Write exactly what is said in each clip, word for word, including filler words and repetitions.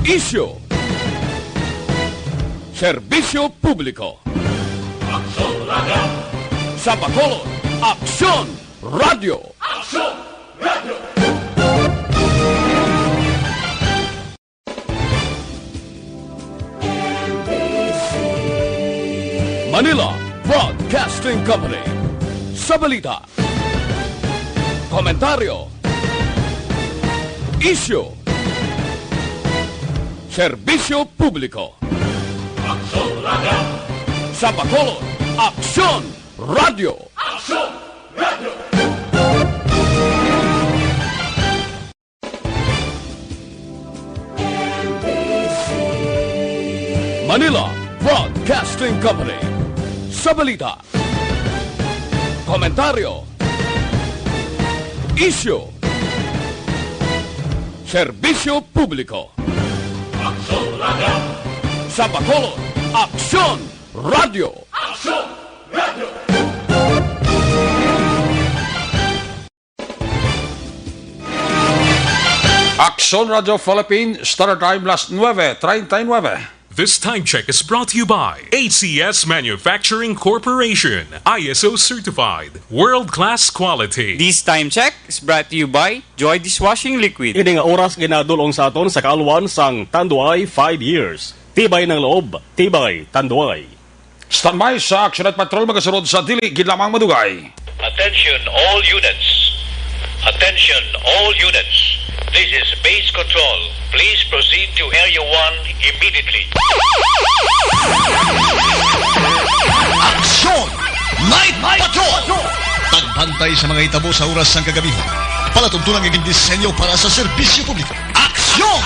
Isyu. Serbisyo publiko. Aksyon Radio. Sa Bacolod, Aksyon Radio. Aksyon Radio. Manila Broadcasting Company. Sa balita, komentaryo, isyu, serbisyo publiko. Aksyon Radio. Sa Bacolod, Aksyon Radio. Aksyon Radio. Manila Broadcasting Company. Sa balita, komentaryo, isyu, serbisyo publiko. Aksyon Radio. Sa Bacolod, Aksyon Radio. Aksyon Radio. Aksyon Radio Philippine Standard Time, las nuebe treinta y nueve. This time check is brought to you by A C S Manufacturing Corporation, I S O certified, world-class quality. This time check is brought to you by Joy Dishwashing Liquid. Ini nga oras ginadul-ong sa aton sa kaalwan sang Tanduay Five Years. Tibay ng loob, tibay Tanduay. Standby sa Action Night Patrol, magasunod sa dili gid lamang madugay. Attention all units. Attention all units. This is Base Control. Please proceed to Area one immediately. Action Night Patrol! Pagbantay sa mga hitabo sa oras sang kagabihan. Palatuntunan nga gindisenyo para sa serbisyo publiko. Aksyon!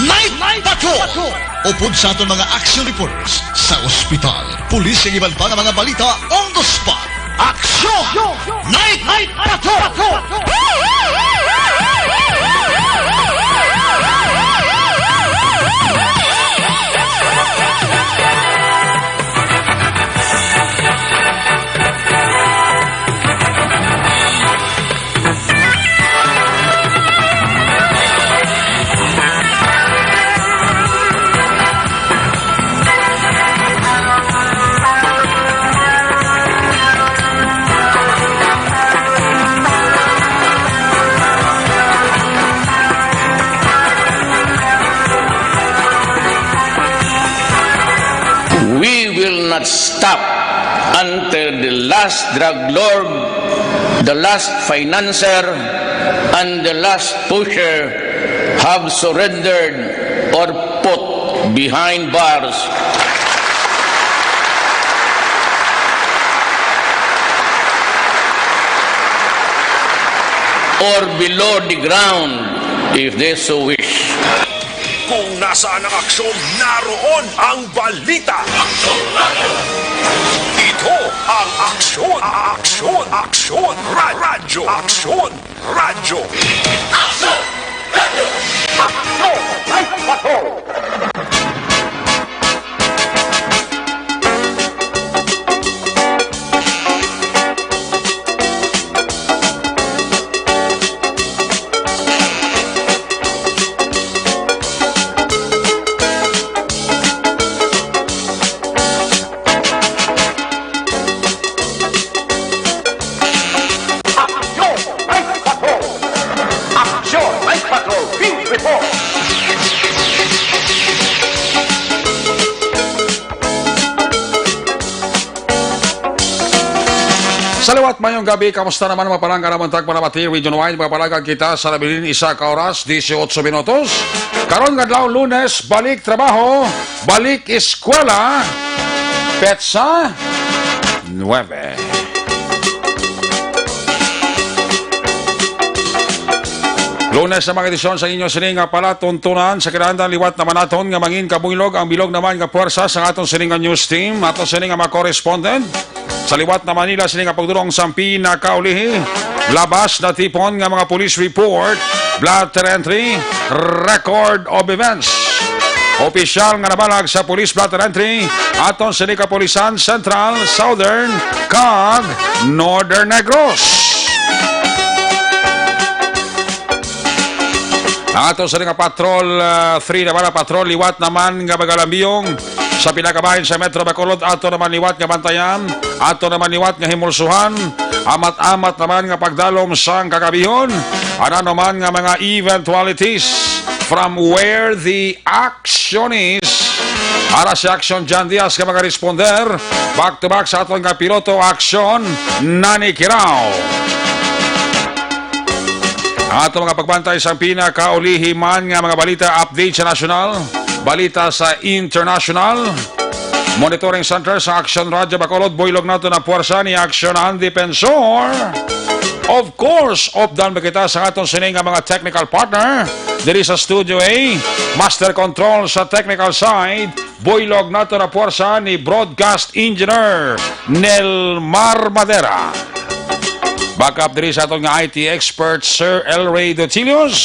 Night Patrol! Upod sa aton mga action reporters sa ospital, pulis, kag iban pa nga mga balita on the spot. Aksyon! Night Patrol! We will not stop until the last drug lord, the last financier, and the last pusher have surrendered or put behind bars or below the ground if they so wish. Kung nasaan ang aksyon, naroon ang balita. Aksyon Radyo. Ito ang Aksyon, Aksyon, Aksyon, Ra-, Radyo, Aksyon Radyo. Aksyon Radyo. Aksyon Radyo. Aksyon! Night Patrol! Aksyon! Night Patrol! Field Report! Sa liwat, mayong gabi. Kamusta naman, mga palangga naman, tag panamati, region wide, mga palangga kita sa nabilin, isa ka oras, dieciocho minutos. Karon nga adlaw, Lunes, balik trabaho, balik eskwela, petsa nuebe. Lunes na mga edisyon sa inyo sining nga palatuntunan sa kinahanglan liwat naman naton nga mangin kabuylog ang bilog naman nga puwersa sa aton sining nga news team, aton sining nga mga correspondent. Sa liwat na Manila, sini nga pagdulong sang pinakaulihi, labas natipon nga mga police report, blotter entry, record of events. Opisyal nga nabalag sa police blotter entry, aton sini kapulisan Central, Southern, kag Northern Negros. Ang ato sa nga patrol, ah, three naman ang patrol, liwat naman nga magalambiyong sa pinakabahin sa Metro Bacolod, ato naman liwat nga bantayan, ato naman liwat nga himulsuhan, amat-amat naman nga pagdalom sang kagabihon, ano naman nga mga eventualities from where the action is. Ara si Action John Diaz nga mga responder, back to back sa aton nga piloto, Action Nani Kirao. Ang ato mga pagbantay sang pinakaulihi man nga mga balita, update sa nasyonal, balita sa international. Monitoring Center sa Action Radyo Bacolod, buylog nato na puwersa ni Action ang Defensor. Of course, updan ba kita sa aton sini nga mga technical partner diri sa Studio A, Master Control sa technical side, buylog nato na puwersa ni Broadcast Engineer Nelmar Madera. Backup diri sa aton nga I T expert, Sir El Rey Dotilios.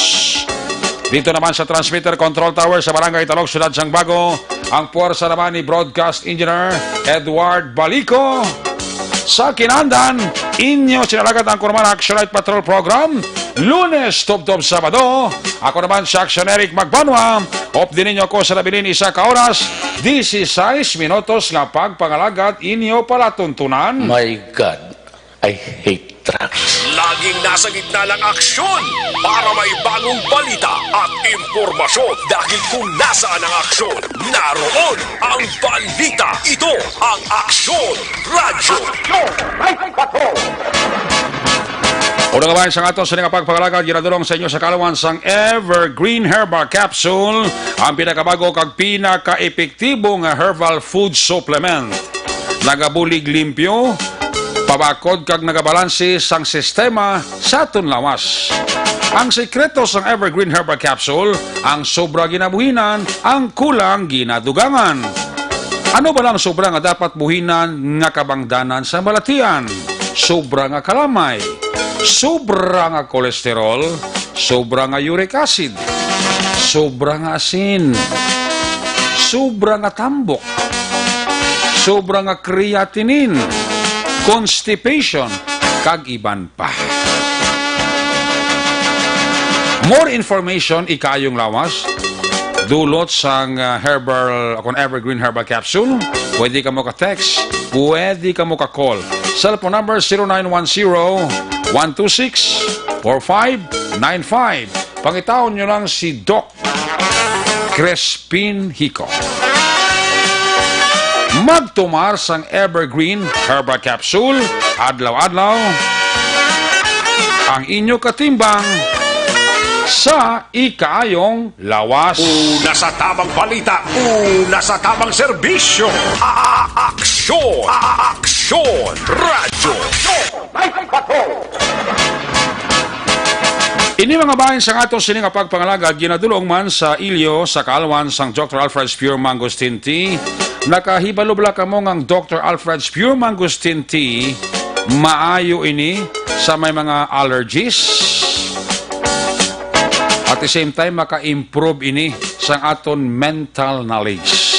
Dito naman sa transmitter control tower sa Barangay Talog, Siyudad sang Bago, ang puwersa naman ni Broadcast Engineer Edward Balico. Sa kinandan, inyo sinalagat ang Kurman Action Night Patrol Program, Lunes tubtob Sabado. Ako naman si Action Eric Magbanwa. Updi ninyo ako sa nabilin isa ka oras, dieciséis minutos nga pagpangalagad inyo palatuntunan. My God, I hate drugs. Laging nasa gitna ng aksyon para may bagong balita at impormasyon. Dahil kung nasaan ang aksyon, naroon ang balita. Ito ang Aksyon Radyo. Aksyon! May bato! Una nga bahin sang aton sini nga pagpangalagad, ginadulong sa inyo sa kaalaman sang Evergreen Herbal Capsule, ang pinakabago kag pinakaepektibo nga herbal food supplement. Nagabulig limpyo, pabakod kag nagabalanse sang sistema sa aton lawas. Ang sekreto sang Evergreen Herbal Capsule, ang sobra ginabuhinan, ang kulang ginadugangan. Ano bala ang sobra nga dapat buhinan nga kabangdanan sa balatian? Sobra nga kalamay, sobra nga kolesterol, sobra nga uric acid, sobra nga asin, sobra nga tambok, sobra nga creatinine, constipation, kag iban pa. More information, ikaayong lawas, dulot sang, ah, herbal, kon Evergreen Herbal Capsule, pwede kamo ka-text, pwede kamo ka-call. Cellphone number zero nine one zero, one two six, four five nine five. Pangitaon nyo lang si Doc Crispin Hico. Magtumar sang Evergreen Herbal Capsule adlaw-adlaw, ang inyo katimbang sa ikaayong lawas. Una sa tamang balita, una sa tamang serbisyo. A-, a-, aksyon, a-, a-, aksyon, radyo. May bato! Ini mga bahin sang aton sini nga pagpangalagad ginadulong man sa inyo sa kaalwan sang Doctor Alfred's Pure Mangosteen Tea. Nakahibalo bala kamo nga ang Doctor Alfred's Pure Mangosteen Tea maayo ini sa may mga allergies? At the same time, maka-improve ini sang aton mental knowledge.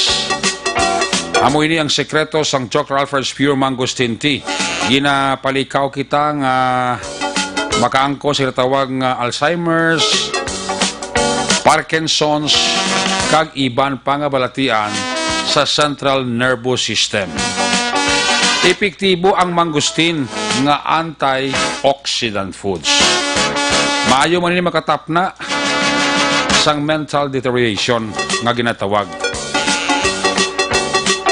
Amo ini ang sekreto sang Doctor Alfred's Pure Mangosteen Tea. Ginapalikaw kita nga makaangkon sa ginatawag nga Alzheimer's, Parkinson's, kag iban pa nga balatian sa central nervous system. Epektibo ang mangosteen nga antioxidant foods. Maayo man ini makatapna sang mental deterioration nga ginatawag.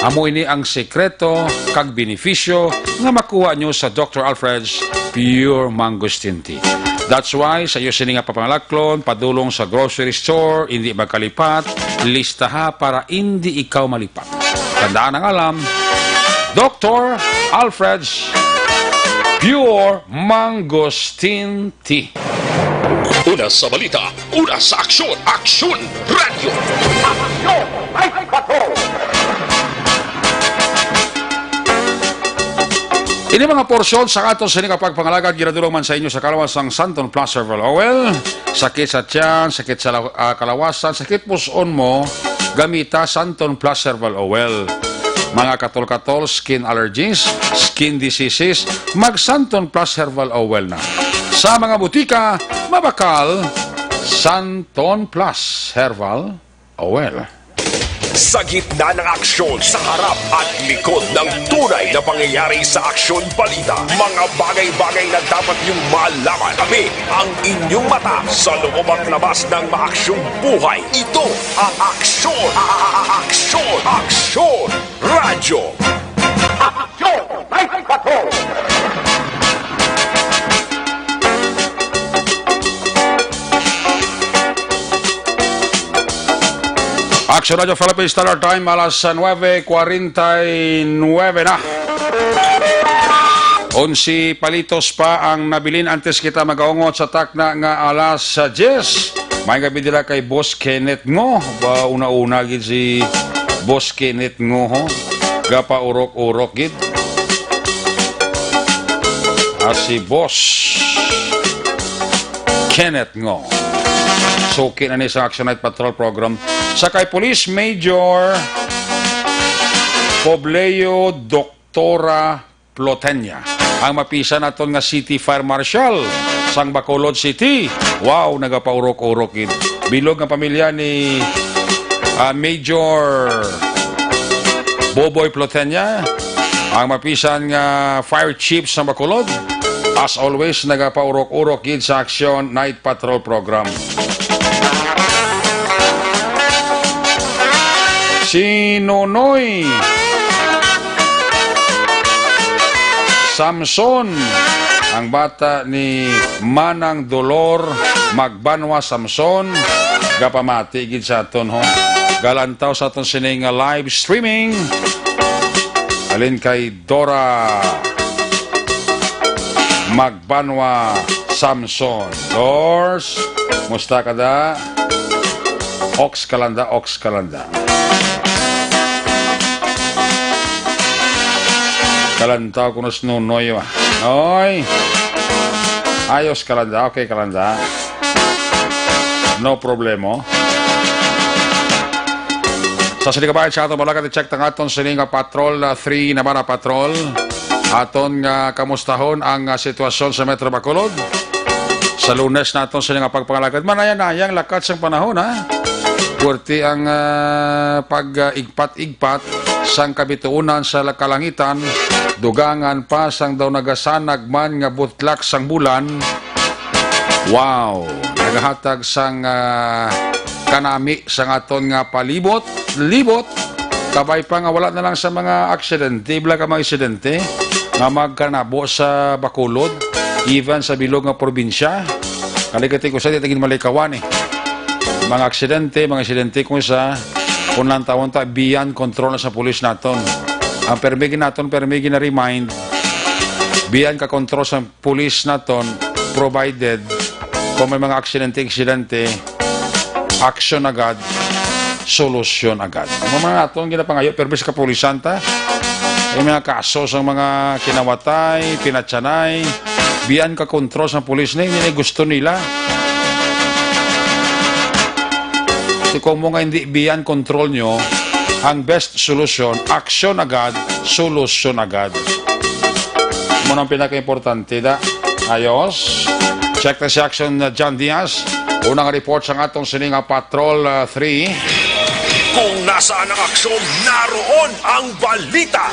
Amo ini ang sekreto kag benepisyo nga makuha nyo sa Doctor Alfred's Pure Mangosteen Tea. That's why, sa iyo sini nga papangalaklon, padulong sa grocery store, indi magkalipat, listaha para indi ikaw malipat. Tandaan ang alam, Doctor Alfred's Pure Mangosteen Tea. Una sa balita, una sa aksyon, Aksyon Radyo. Aksyon! May bato! Ini mga porsyon sa aton sini nga pagpangalagad ginadulong man sa inyo sa kalawas sang Santon Plus Herbal Oil. Sakit sa tiyan, sakit sa law-, ah, kalawasan, sakit puson mo, gamita Santon Plus Herbal Oil. Mga katol-katol, skin allergies, skin diseases, mag Santon Plus Herbal Oil na. Sa mga butika, mabakal Santon Plus Herbal Oil. Sa gitna ng aksyon, sa harap at likod ng tunay na pangyayari sa aksyon balita, mga bagay-bagay na dapat niyong malaman. Kami ang inyong mata sa loob at labas ng maaksyong buhay. Ito ang aksyon, a- a- a- aksyon, aksyon, radyo. Aksyon! Night Patrol! Action Radio Philippines Standard Time, alas nuebe kwarenta y nuebe na. Onse palitos pa ang nabilin antes kita magaungot sa takna nga alas diyes. May gabi dira kay Boss Kenneth Ngo. Ba, una-una gid si Boss Kenneth Ngo, ho. Gapaurok-urok gid. Ah, si Boss Kenneth Ngo. Suki na ni sa Action Night Patrol Program. Sa kay Police Major Pobleo Doctora Plotenia. Ang mapisan naton nga City Fire Marshal sang Bacolod City. Wow, nagapaurok-urok gid. Bilog nga pamilya ni, ah, Major Boboy Plotenia, ang mapisan nga Fire Chief sang Bacolod. As always, nagapaurok-urok gid sa Action Night Patrol Program. Si Nonoy Samson, ang bata ni Manang Dolor Magbanwa Samson, gapamati gid sa aton, ho. Galantaw sa aton sini nga live streaming. Alin kay Dora Magbanwa Samson. Dors, musta ka da? Ox Kalanda, Ox Kalanda. Kalantaw kuno si Nonoy ba? Noy! Ayos, Kalanda. Okay, Kalanda. No problemo. Sa sini kabayan sa aton balakat, i-check ta nga aton sini nga Patrol, ah, three Navarra Patrol. Aton nga kamustahon ang, ah, sitwasyon sa Metro Bacolod. Sa Lunes naton sini nga pagpangalagad. Manaya-nayang lakat sang panahon, ha? Puwerte ang, ah, pag, ah, igpat-igpat sang kabituunan sa la-, kalangitan, dugangan pa sang daw nagasanag man nga butlak sang bulan. Wow! Nagahatag sang, ah, kanami sang aton nga palibot-libot. Kabay pa nga wala na lang sa mga aksidente, ibla ka mga insidente nga magkanabo sa Bacolod, even sa bilog nga probinsya. Kaligati ko sa di tagin malikawan, eh. Mga aksidente, mga insidente kung sa kung lang tawon ta, beyond control na sa pulis naton. Ang permi gid naton, permi gid na remind, beyond ka control sa pulis naton, provided kung may mga aksidente-aksidente, aksyon agad, solusyon agad. Ang mga naton ginapangayo, pero sa kapulisan ta, yung mga kaso sa mga kinawatay, pinatyanay, beyond ka control sa pulis na, hindi na gusto nila. Kasi kung mo nga hindi beyond control nyo, ang best solusyon, aksyon agad, solusyon agad. Mo nang pinaka-importante, da. Ayos. Check na si Action, uh, John Diaz. Unang report sa atong sining, uh, Patrol, uh, three. Kung nasaan ang aksyon, naroon ang balita.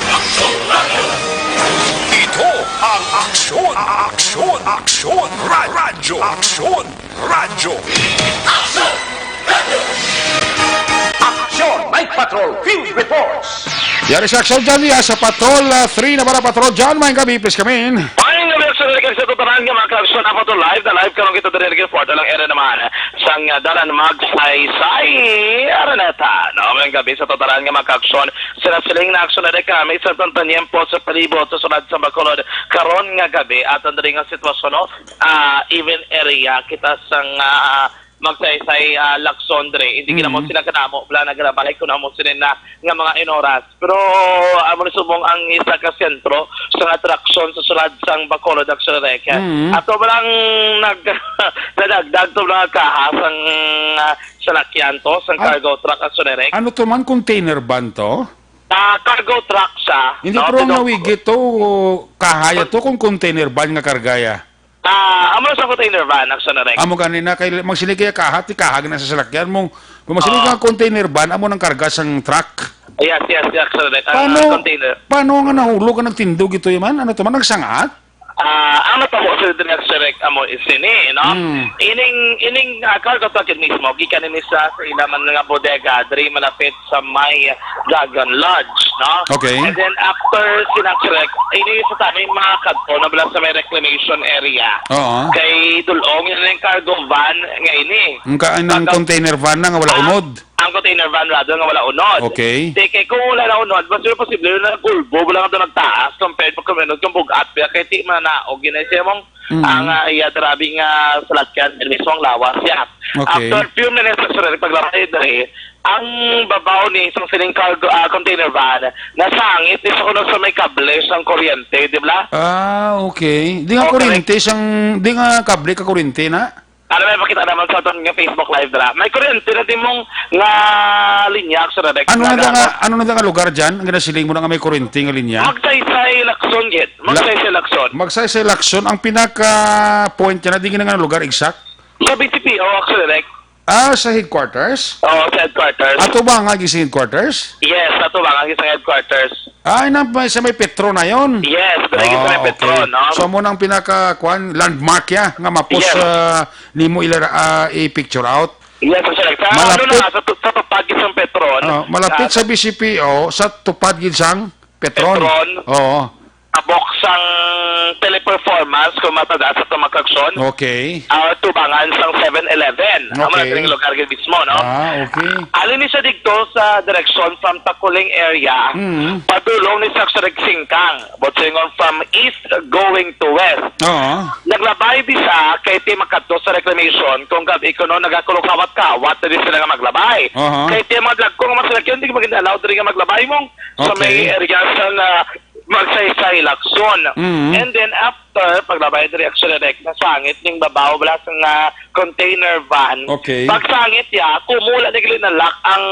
Ito ang Aksyon, Aksyon, Aksyon, Ra-, Radyo, Aksyon, Radyo. Aksyon! Aksyon! Night Patrol Field Reports! Yari sa Aksyon dyan, ya, sa Patrol, ah, three na para Patrol dyan. Maayong gabi, please come in. Maayong gabi, Aksyon, sa tutaran nga mga kaaksyon, dapat to live na live karon kita diri nag-report lang ere naman sang, ah, Dalan Magsaysay, Araneta. No, maayong gabi sa tutaran nga mga kaaksyon. Sa nasiling na aksyon na kami sa tantanyempo sa palibot sa sulad sa Bacolod karon nga gabi, aton diri nga sitwasyon, no? Ah, even area kita sang, ah, Magsaysay, ah, Lacson diri. Hindi gid mo Mm. sila kanamo, wala na ganabalay kung amo sila na nga mga inoras. Pero amo ni subong ang isa ka sentro sa atraksyon sa sulad sang Bacolod, Aksyon Rek. Mm. Ato ba lang nag-, nadagdag to mga kaha sang, ah, salakyan to, sang Ah, cargo truck, Aksyon Rek? Ano to man, container van to? Ah, cargo truck siya, Hindi, no? pero ang Pero nawigit to, kahaya to kung container van nga kargaya. Ah, amo sa container van, Action Direct. Amo gani na, kay magsiling kaya kaha, ti kaha na sa salakyan mo. Kung magsiling Oo. ka container van, amo nang karga sang truck. Yes, yes, yes, Action Direct. Ang, Paano, ah, container. paano nga nahulog ang nagtindog ito, man? Ano to man, nagsangat? Ah, ang natabo sa Direk Direk amo is ini, no? Mm. Ining, ining, ah, cargo truck mismo, gikan ini sa, sa ila man nga bodega, diri malapit sa may Dragon Lodge, no? Okay. And then after silang Direk, ini sa tabi mga kadto na bala sa may reclamation area. Oo. Kay dulong yun yung cargo van nga ini. Ang ka-, ang Cargo container van na nga wala Ah, unod. ang container van rather nga wala unod. Okay. Di kay kung wala na unod, mas posible na gulbo, wala nga doon nagtaas, compared mo kung ano, kung bugat, kaya kay ti man na, o ginay siya mong, Mm. ang, ah, iya, grabe nga salakyan, din mismo ang lawas siya. Okay. After few minutes, sir, paglabay diri, ang babaw ni isang siling cargo, ah, container van, nasangit ni sa kuno sa may kable sang kuryente, di ba? Ah, okay. Di nga Okay. kuryente sang, di nga kable ka kuryente na? Ano may pakita naman sa aton nga Facebook Live, dira? May kuryente na din mong nga linya, sir, Rex, Ano na nga da nga, ano na da nga lugar dyan? Ang ginasiling mo na nga may kuryente nga linya? Magsaysay Lacson, gid. La- Magsaysay Lacson. Magsaysay Lacson, ang pinaka-point niya na, di nga nga lugar exact? Sa B C P O, actually, Rex. Ah, sa headquarters? Oo, sa headquarters. Ato ba nga gising headquarters? Yes, ato ba nga gising headquarters? Ay, na, may, sa may Petro na yon? Yes, dali sa may Ah, Petro, okay. no? So, mo nang pinaka, kwan, landmark ya, nga mapos, Yes. ah, nimo ila, ah, i-picture out. Yes, sir. Sa, ano Malapit na, sa, tu- sa tupad gid sang Petro, Ah, malapit sa sa B C P O, sa tupad gid sang Petron. Petron. Oo. Tabok sang Teleperformance, kung matagaan sa tumakagson. Okay. Ah, tubangan sang Seven Eleven. Amo na Okay. diri nga lugar gid mismo, no? Ah, okay. Alin ni siya digto sa direksyon from Taculing area, Mm. padulong ni sa Singkang, but singon from east going to west. Oo. Naglabay di sa kay ti makadto sa reclamation kung gab-i kuno nagakulog kawat-kawat na di sila nga maglabay. Aha. Kay ti mga dagko nga masalakyan, di magin-allow diri nga maglabay mong sa Okay. may area sa nga Magsaysay Lacson. Mm. And then after, paglabay diri, actually, Rek, nasangit ning babaw bala sa nga container van. Okay. Pagsangit ya, kumula ni gali na-lock ang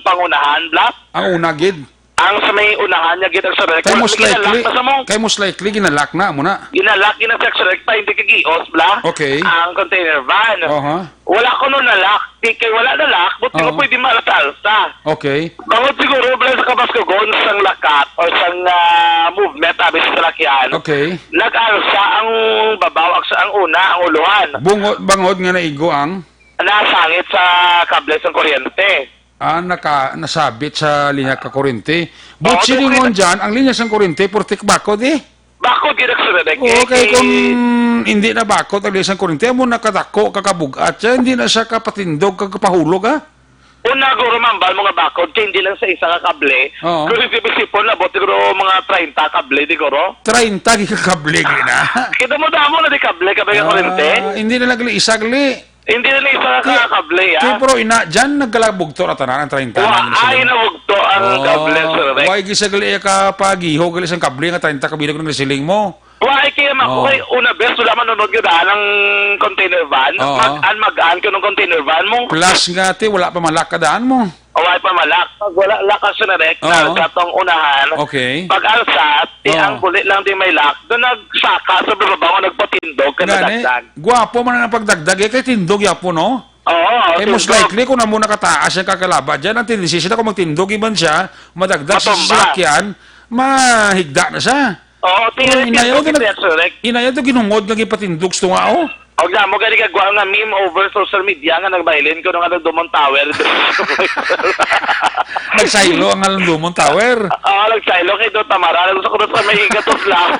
pangunahan, bla. Ang una gid. Ang sa may unahan niya gid, actually, Kay kung most ginalock likely, na sa mo. kay most likely, ginalock na, amo na. Ginalock, gina-, actually, pa, hindi kagios, bla. Okay. Ang container van. Aha. Wala kuno na-lock. Di kay wala na-lock, buti mo Oo. pwede maalsa-alsa. Okay. Bangod siguro, bala sa kabaskugon sang lakat or sang, ah, movement, abi sa salakyan, Okay. nag-alsa ang babaw, ang, ang una, ang uluhan. Bungod, bangod nga naigo ang? Nasangit sa kable sang kuryente. Ah, naka-, nasabit sa linya ka kuryente. Oo, But silingon dito dyan, ang linya sang kuryente, purtik bakod eh. Bakod gid ang sunod, eh. Oo, kay Kay kung hindi na bakod ang linya sang kuryente, amo nakadako, kakabugat siya, hindi na siya kapatindog, kagapahulog, ha? Una, guro, mambal mo nga bakod, kay hindi lang sa isa ka kable. Oo. Kung hindi bisipon, labot, siguro, mga treinta kable, di, guro? Treinta gid ka kable, gid na. Kita mo, damo na di kable, kable nga Ah, kuryente? hindi na lang gali isa, gali. Hindi na lang isa ka Ti-, kable, ti, ah. Pero ina, dyan nagkalabugto na tanan ang treinta Wa, na ay, ginasiling. nabugto ang Oh, kable, sir, Rex. Why gid sa gali ka pagiho, gali sang kable nga treinta ka bilog nang gisiling mo? Wa, ay, kaya ma-, Oh. okay, una, best, wala man nunod nga daan ang container van. Oo. Mag-an, mag-an ko ng container van mo. Plus nga, ti, wala pa malak ka daan mo. O, ay pa malak. Pag wala lakas na, Rex, Oo. na katong unahan, Okay. pag alsat, di Oo. ang buli lang di may lock, doon nagsaka sa babaw, nagpatindog ka Gani, nadagdag. Guwapo man ang pagdagdag, eh, kay tindog yapon, no? Oo, Eh, most tindog. likely, kung amo nakataas siya kakalaba dyan, ang tendency siya na kung magtindog, iban siya, madagdag sa Matumba. sasakyan, mahigda na siya. Oo, Oh, tingnan inayaw kita, to nag-, Sir Rex. inayaw to ginungod nga gipatindog sa tunga, oh. Og damo gani kagwa nga meme over social media nga nagbailin ko nung ano, Dumon Tower. Nagsaylo ang Along Dumon Tower. Oo, nagsaylo kay Don Tamara. Gusto ko sa may gatos lang.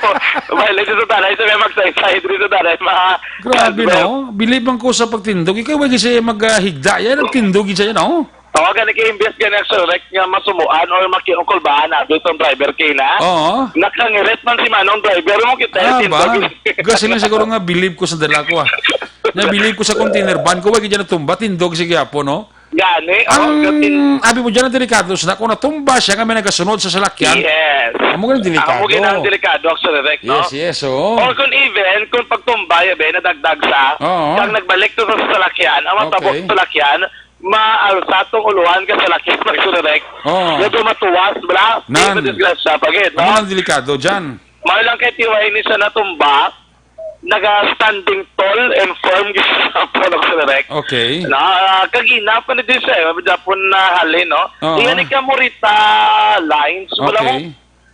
Bailin sa tanay, sa may magsaysay, dito sa tanay, mga Grabe, no? Bilib man ko sa pagtindog. Ikaw, wala siya mag-, ah, higda yan. Nagtindog siya, no? Oo, gani kay imbes gani ang surek nga masumuan or makiungkulbahan na doon sa driver kay na. Oo. Nakangirit man si Manong driver mo, kita Ah, yung ba? tindog. Kasi lang siguro nga bilib ko sa dala ko, ah. Nga bilib ko sa container van ko, wag dyan natumba, tindog si Quiapo, no? Gani, Ang oh, gatin- abi mo dyan ang delikado sa kung natumba siya nga may nagasunod sa salakyan. Yes. Amo nga ang delikado. Amo gid ang delikado, actually, Rek, no? Yes, yes, oo. Or kung even, kung pagtumba, yabe, nadagdag sa, Oo. kang nagbalik to sa salakyan, ang matabok Okay. sa salakyan, maalsa tong uluhan ka sa laki pagsurek. Oo. Medyo matuwas, bla? Nan. May disgrasya pa gid, Amo no? nang delikado dyan. Mao lang kay tiway ni siya natumba, naga-standing tall and firm gid sa Aksyon Direct. Okay. Na, ah, kag enough na din siya, eh, dapat na halin, no? Oo. Iya ni ka mo rita lines, wala mo, Okay.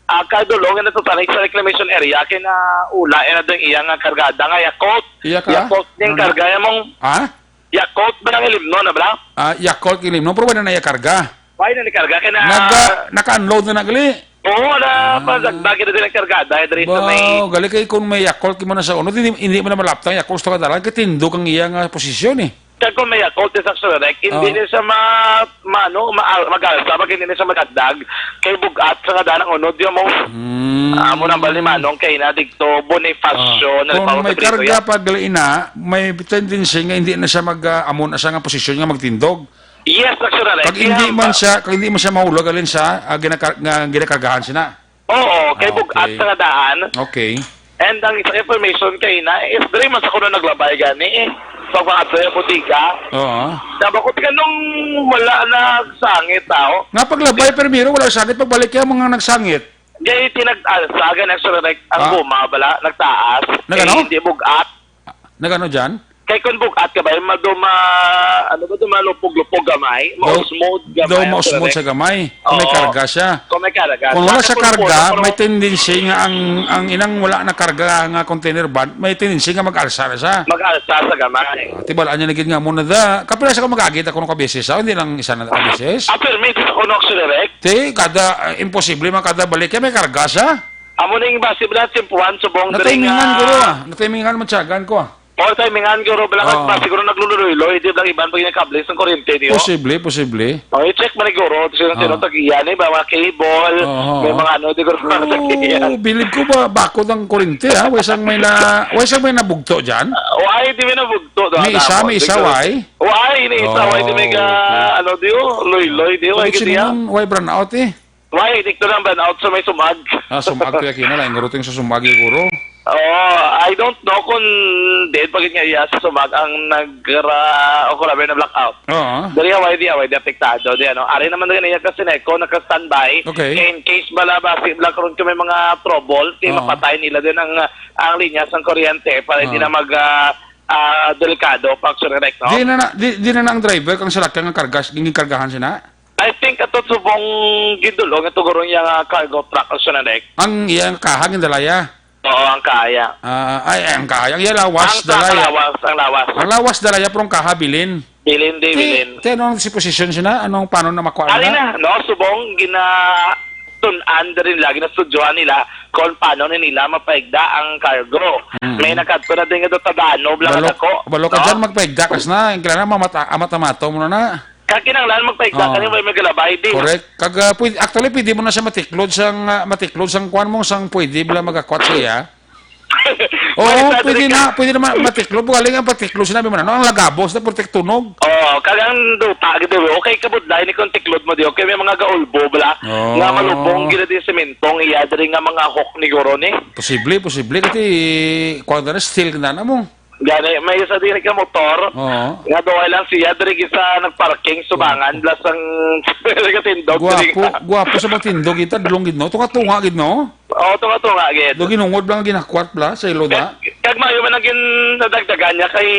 ah, kadulong na sa, sa reclamation area, kay na ula, eh, na dang iya nga kargada nga Yakult. Iya ka? Yakult ning Ano na? karga, ya mong Ah? Yakult ba nang ilimno na, bala? Ah, Yakult ilimno, pero wala na iya karga. Why na ni karga? Kay na Naga, naka-unload na na gali. Oo, na Ah. pagdagdag na din ang kargada, eh, diri sa may Wow, gali kay kung may Yakult mo na sa unod, hindi, hindi mo na malaptang Yakult sa kadalagan, kay tindog ang iya nga posisyon, eh. Kag kung may Yakult sa Aksyon Direct, hindi Oo. na siya ma-, ma-, ano, ma-, mag-alsa, pag hindi na siya magdagdag, kay bugat sa kadalagan unod, yun mo. Mm. Amo nang bali manong kay na digto, Bonifacio, Ah. na Kung lipaw sa may Brito, karga ya. pag ina, may tendency nga hindi na siya mag, ah, amo na siya nga posisyon nga magtindog. Yes, Aksyon Direct. Pag hindi Iya, man ba- siya, pag hindi man siya mahulog, alin siya, ah, ginakar-, nga ginakargahan siya na. Oo, kay Ah, bugat okay. sa nga daan. Okay. And ang isang information kay na, is diri man sa kuno naglabay gani, eh. Pag mga sa bodega. Oo. Nabakot ka nung wala nagsangit tao. Nga paglabay, primero, wala sangit. Pagbalik yan, mga nagsangit. Kay tinag-alsa, gani, Aksyon Direct, ang Ah. guma, bala, nagtaas. Nagano? Kay hindi bugat. Nagano dyan? Kay kung bugat ka ba, yung maduma, ano ba, duma lupog-lupog gamay, Daw, mausmod gamay daw ang mausmod direct. sa gamay. Kung may Oo. karga siya. Kung may karga. Kung wala Sa siya karga, pulpul, may pero tendency nga ang, ang inang wala na karga nga container van, may tendency nga mag-alsa na siya. Mag-alsa sa gamay. Ah, tibalaan niya na gid nga mo na da. Kapila sa ka mag-agit ako ng kabeses, ah, hindi lang isa na kabeses. Ah, permit sa kuno, Aksyon Direct? Ti, kada, ah, imposible man kada balik, kaya may karga siya. Amo ning base bala sa timpuhan subong diri Natimingan, nga guro, ah. Natimingan, matyagan ko, ah. O, timingan, guro, bala ka Oo. ba, siguro naglululoy-loy, di bala iban pag yung kable sa kuryente, di, oh. Posible, posible. O, i-check man ni guro, sino, sino Oo. tag-iya ni, ba, mga cable, Oo. may mga ano, di guro, mga tag-iya. Oo, bilib ko ba, bakod ang kuryente, ha? Way sang may na, way sang may nabugto dyan? Ah, why, di may nabugto, do, May isa, tapos, may isa, di ko why? Why, ni isa, why, di may ka, Oh, okay. ano, di, oh, loy-loy, di, why, Bakit gid, ya? Sinuman, why brownout, eh? Why, dikto lang brownout sa may sumag. Ah, sumag kaya kina, lain guro ting sa sumag, guro. Oh, I don't know kung dead pagit nga iya sa sumag ang nagra-, o kung labi na blackout. Oo. Dali, away di, away di apektado di, ano. Ari naman din iya kasi neko, naka-standby. Okay. In case bala, basi bala karon kung may mga trouble, di Oo. mapatay nila din ang, ang linya sang kuryente para hindi Oo. na mag, ah, ah, delikado pa, Aksyon Direct, no? Di na na, di, di na na ang driver kang salakyan nga kargas, ginkargahan siya na? I think ato subong gidulong ato guro iya nga cargo truck, Aksyon Direct. Ang iya nga kaha gindalaya? Oo, ang kaha. Ah, ay, ay, ang kaha. Ang iya lawas, Ang truck, dalaya. lawas, ang lawas. Ang lawas, dalaya, pero ang kaha, bilin. Bilin, di, Ti, bilin. ti, anong si posisyon siya na? Anong, paano na makuha Ari na? na, no, subong gina-tun-an na rin lagi na studyohan nila kung paano na nila mapaigda ang cargo. Mm. May nakadto na din nga do Tadano, bala Balo, nga dako, balo ka no? dyan, magpaigda kas na. Ang kailangan, mamata-, amat-amato mo na na. Kag kinahanglan magpaigda Oo. kani may magalabay di. Correct. Kag, ah, pwede, actually, pwede mo na siya matiklod sang, ah, matiklod sang kuwan mo, sang pwede bala magakwat siya. Oo, Wala sa pwede diri na, ka- pwede na ma-, matiklod. Galing ang patiklod, sinabi mo na, no? Ang lagabos na, protect tunog. Oo, kag ang duta, gid, okay, kabudlay ni kung tiklod mo di, okay, may mga gaulbo, bala, Oo. nga malubong, gila di sementong, iya, diri nga mga hook ni guro ni. Posible, posible. Kasi, kuwan na, steel na na mo. Gani, may isa din ka motor. Oo. Nga duha lang siya, diri gid sa nagparking, subangan, Oo. blas ang nagkatindog, diri Guwapo, nga. guwapo sa mga tindog, ita, dulong gid, no? Tunga-tunga gid, no? Oo, tunga-tunga gid. Do ginungod lang ginakwat bla, sa ilo da? Kag, kag maayo man ang gin-, nadagdagan niya kay,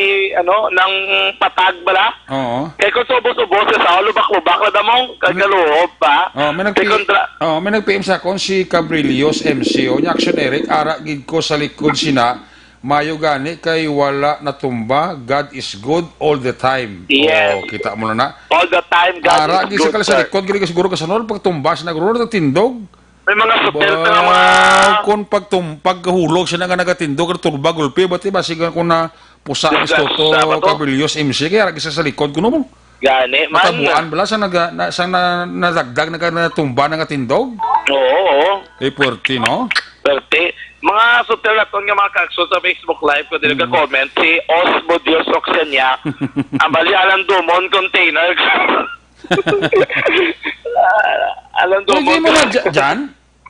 ano, nang patag bala. Oo. Kay kung subos-subos ka sa lubak-lubak na damong, kag May kaluob pa. Oh, may nagpi-, Kay kontra- oh, may nag-P M sa akon, si Cabrillos M C, oh, niya, Action Eric, ara gid ko sa likod sina, Mayo gani kay wala natumba, God is good all the time. Yes. Oh, kita mo na na. All the time, God Ara, is gisa good, ka sa sir. likod, gili ka siguro ka sa nol, pagtumba, sa nagro, nagtindog. May mga sutil na mga Wow, kung pagtum-, pagkahulog siya na nga nagatindog, turba, gulpi, bati ba, siga kung na pusa, Disgrasya Toto, ba to? Cabrillos, M C, kaya gisa sa likod, kuno mo. Gani, man. Matabuan bala sa naga-, na, sa na, nadagdag, naga-, natumba, nagatindog? Oo, oo. Eh, puwerte, no? Puwerte. Mga sutil naton nga mga kaagso sa Facebook Live, kung dili ka Mm. comment, si Osbo Dios Oxenia, ang bali, Alan Dumon container. Alan Dumon. Pwede mo na dya-, dyan?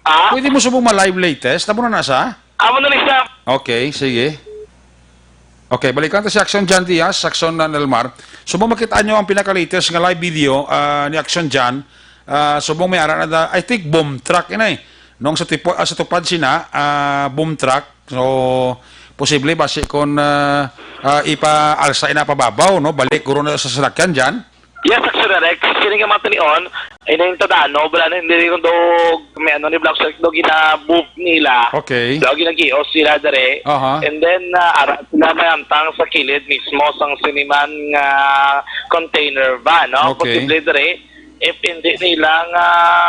Ah? Pwede mo subong ma-live latest? Tamo na na sa? Amo na ni siya. Okay, sige. Okay, balikan ta si Action John Diaz, Action na Nelmar. Subong makita nyo ang pinaka-latest nga live video, ah, ni Action John. Ah, subong may ara na da, I think, boom truck, ina eh. Nung sa tipo-, ah, sa tupad sina, ah, boom truck. So, Posible basi kon, ah, ah, ipaalsa ina pababaw, no? Balik guro na sa salakyan dyan. Yes, Action Rex. Kini nga mga tinion, ining tadano, wala na, hindi rin daw, may ano ni Black Shark daw gina-move nila. Okay. Daw ginagios sila dere. Aha. And then, ah, ara sila may antang sa kilid mismo sang siniman nga container van, no? Okay. Posible dere, if hindi nila nga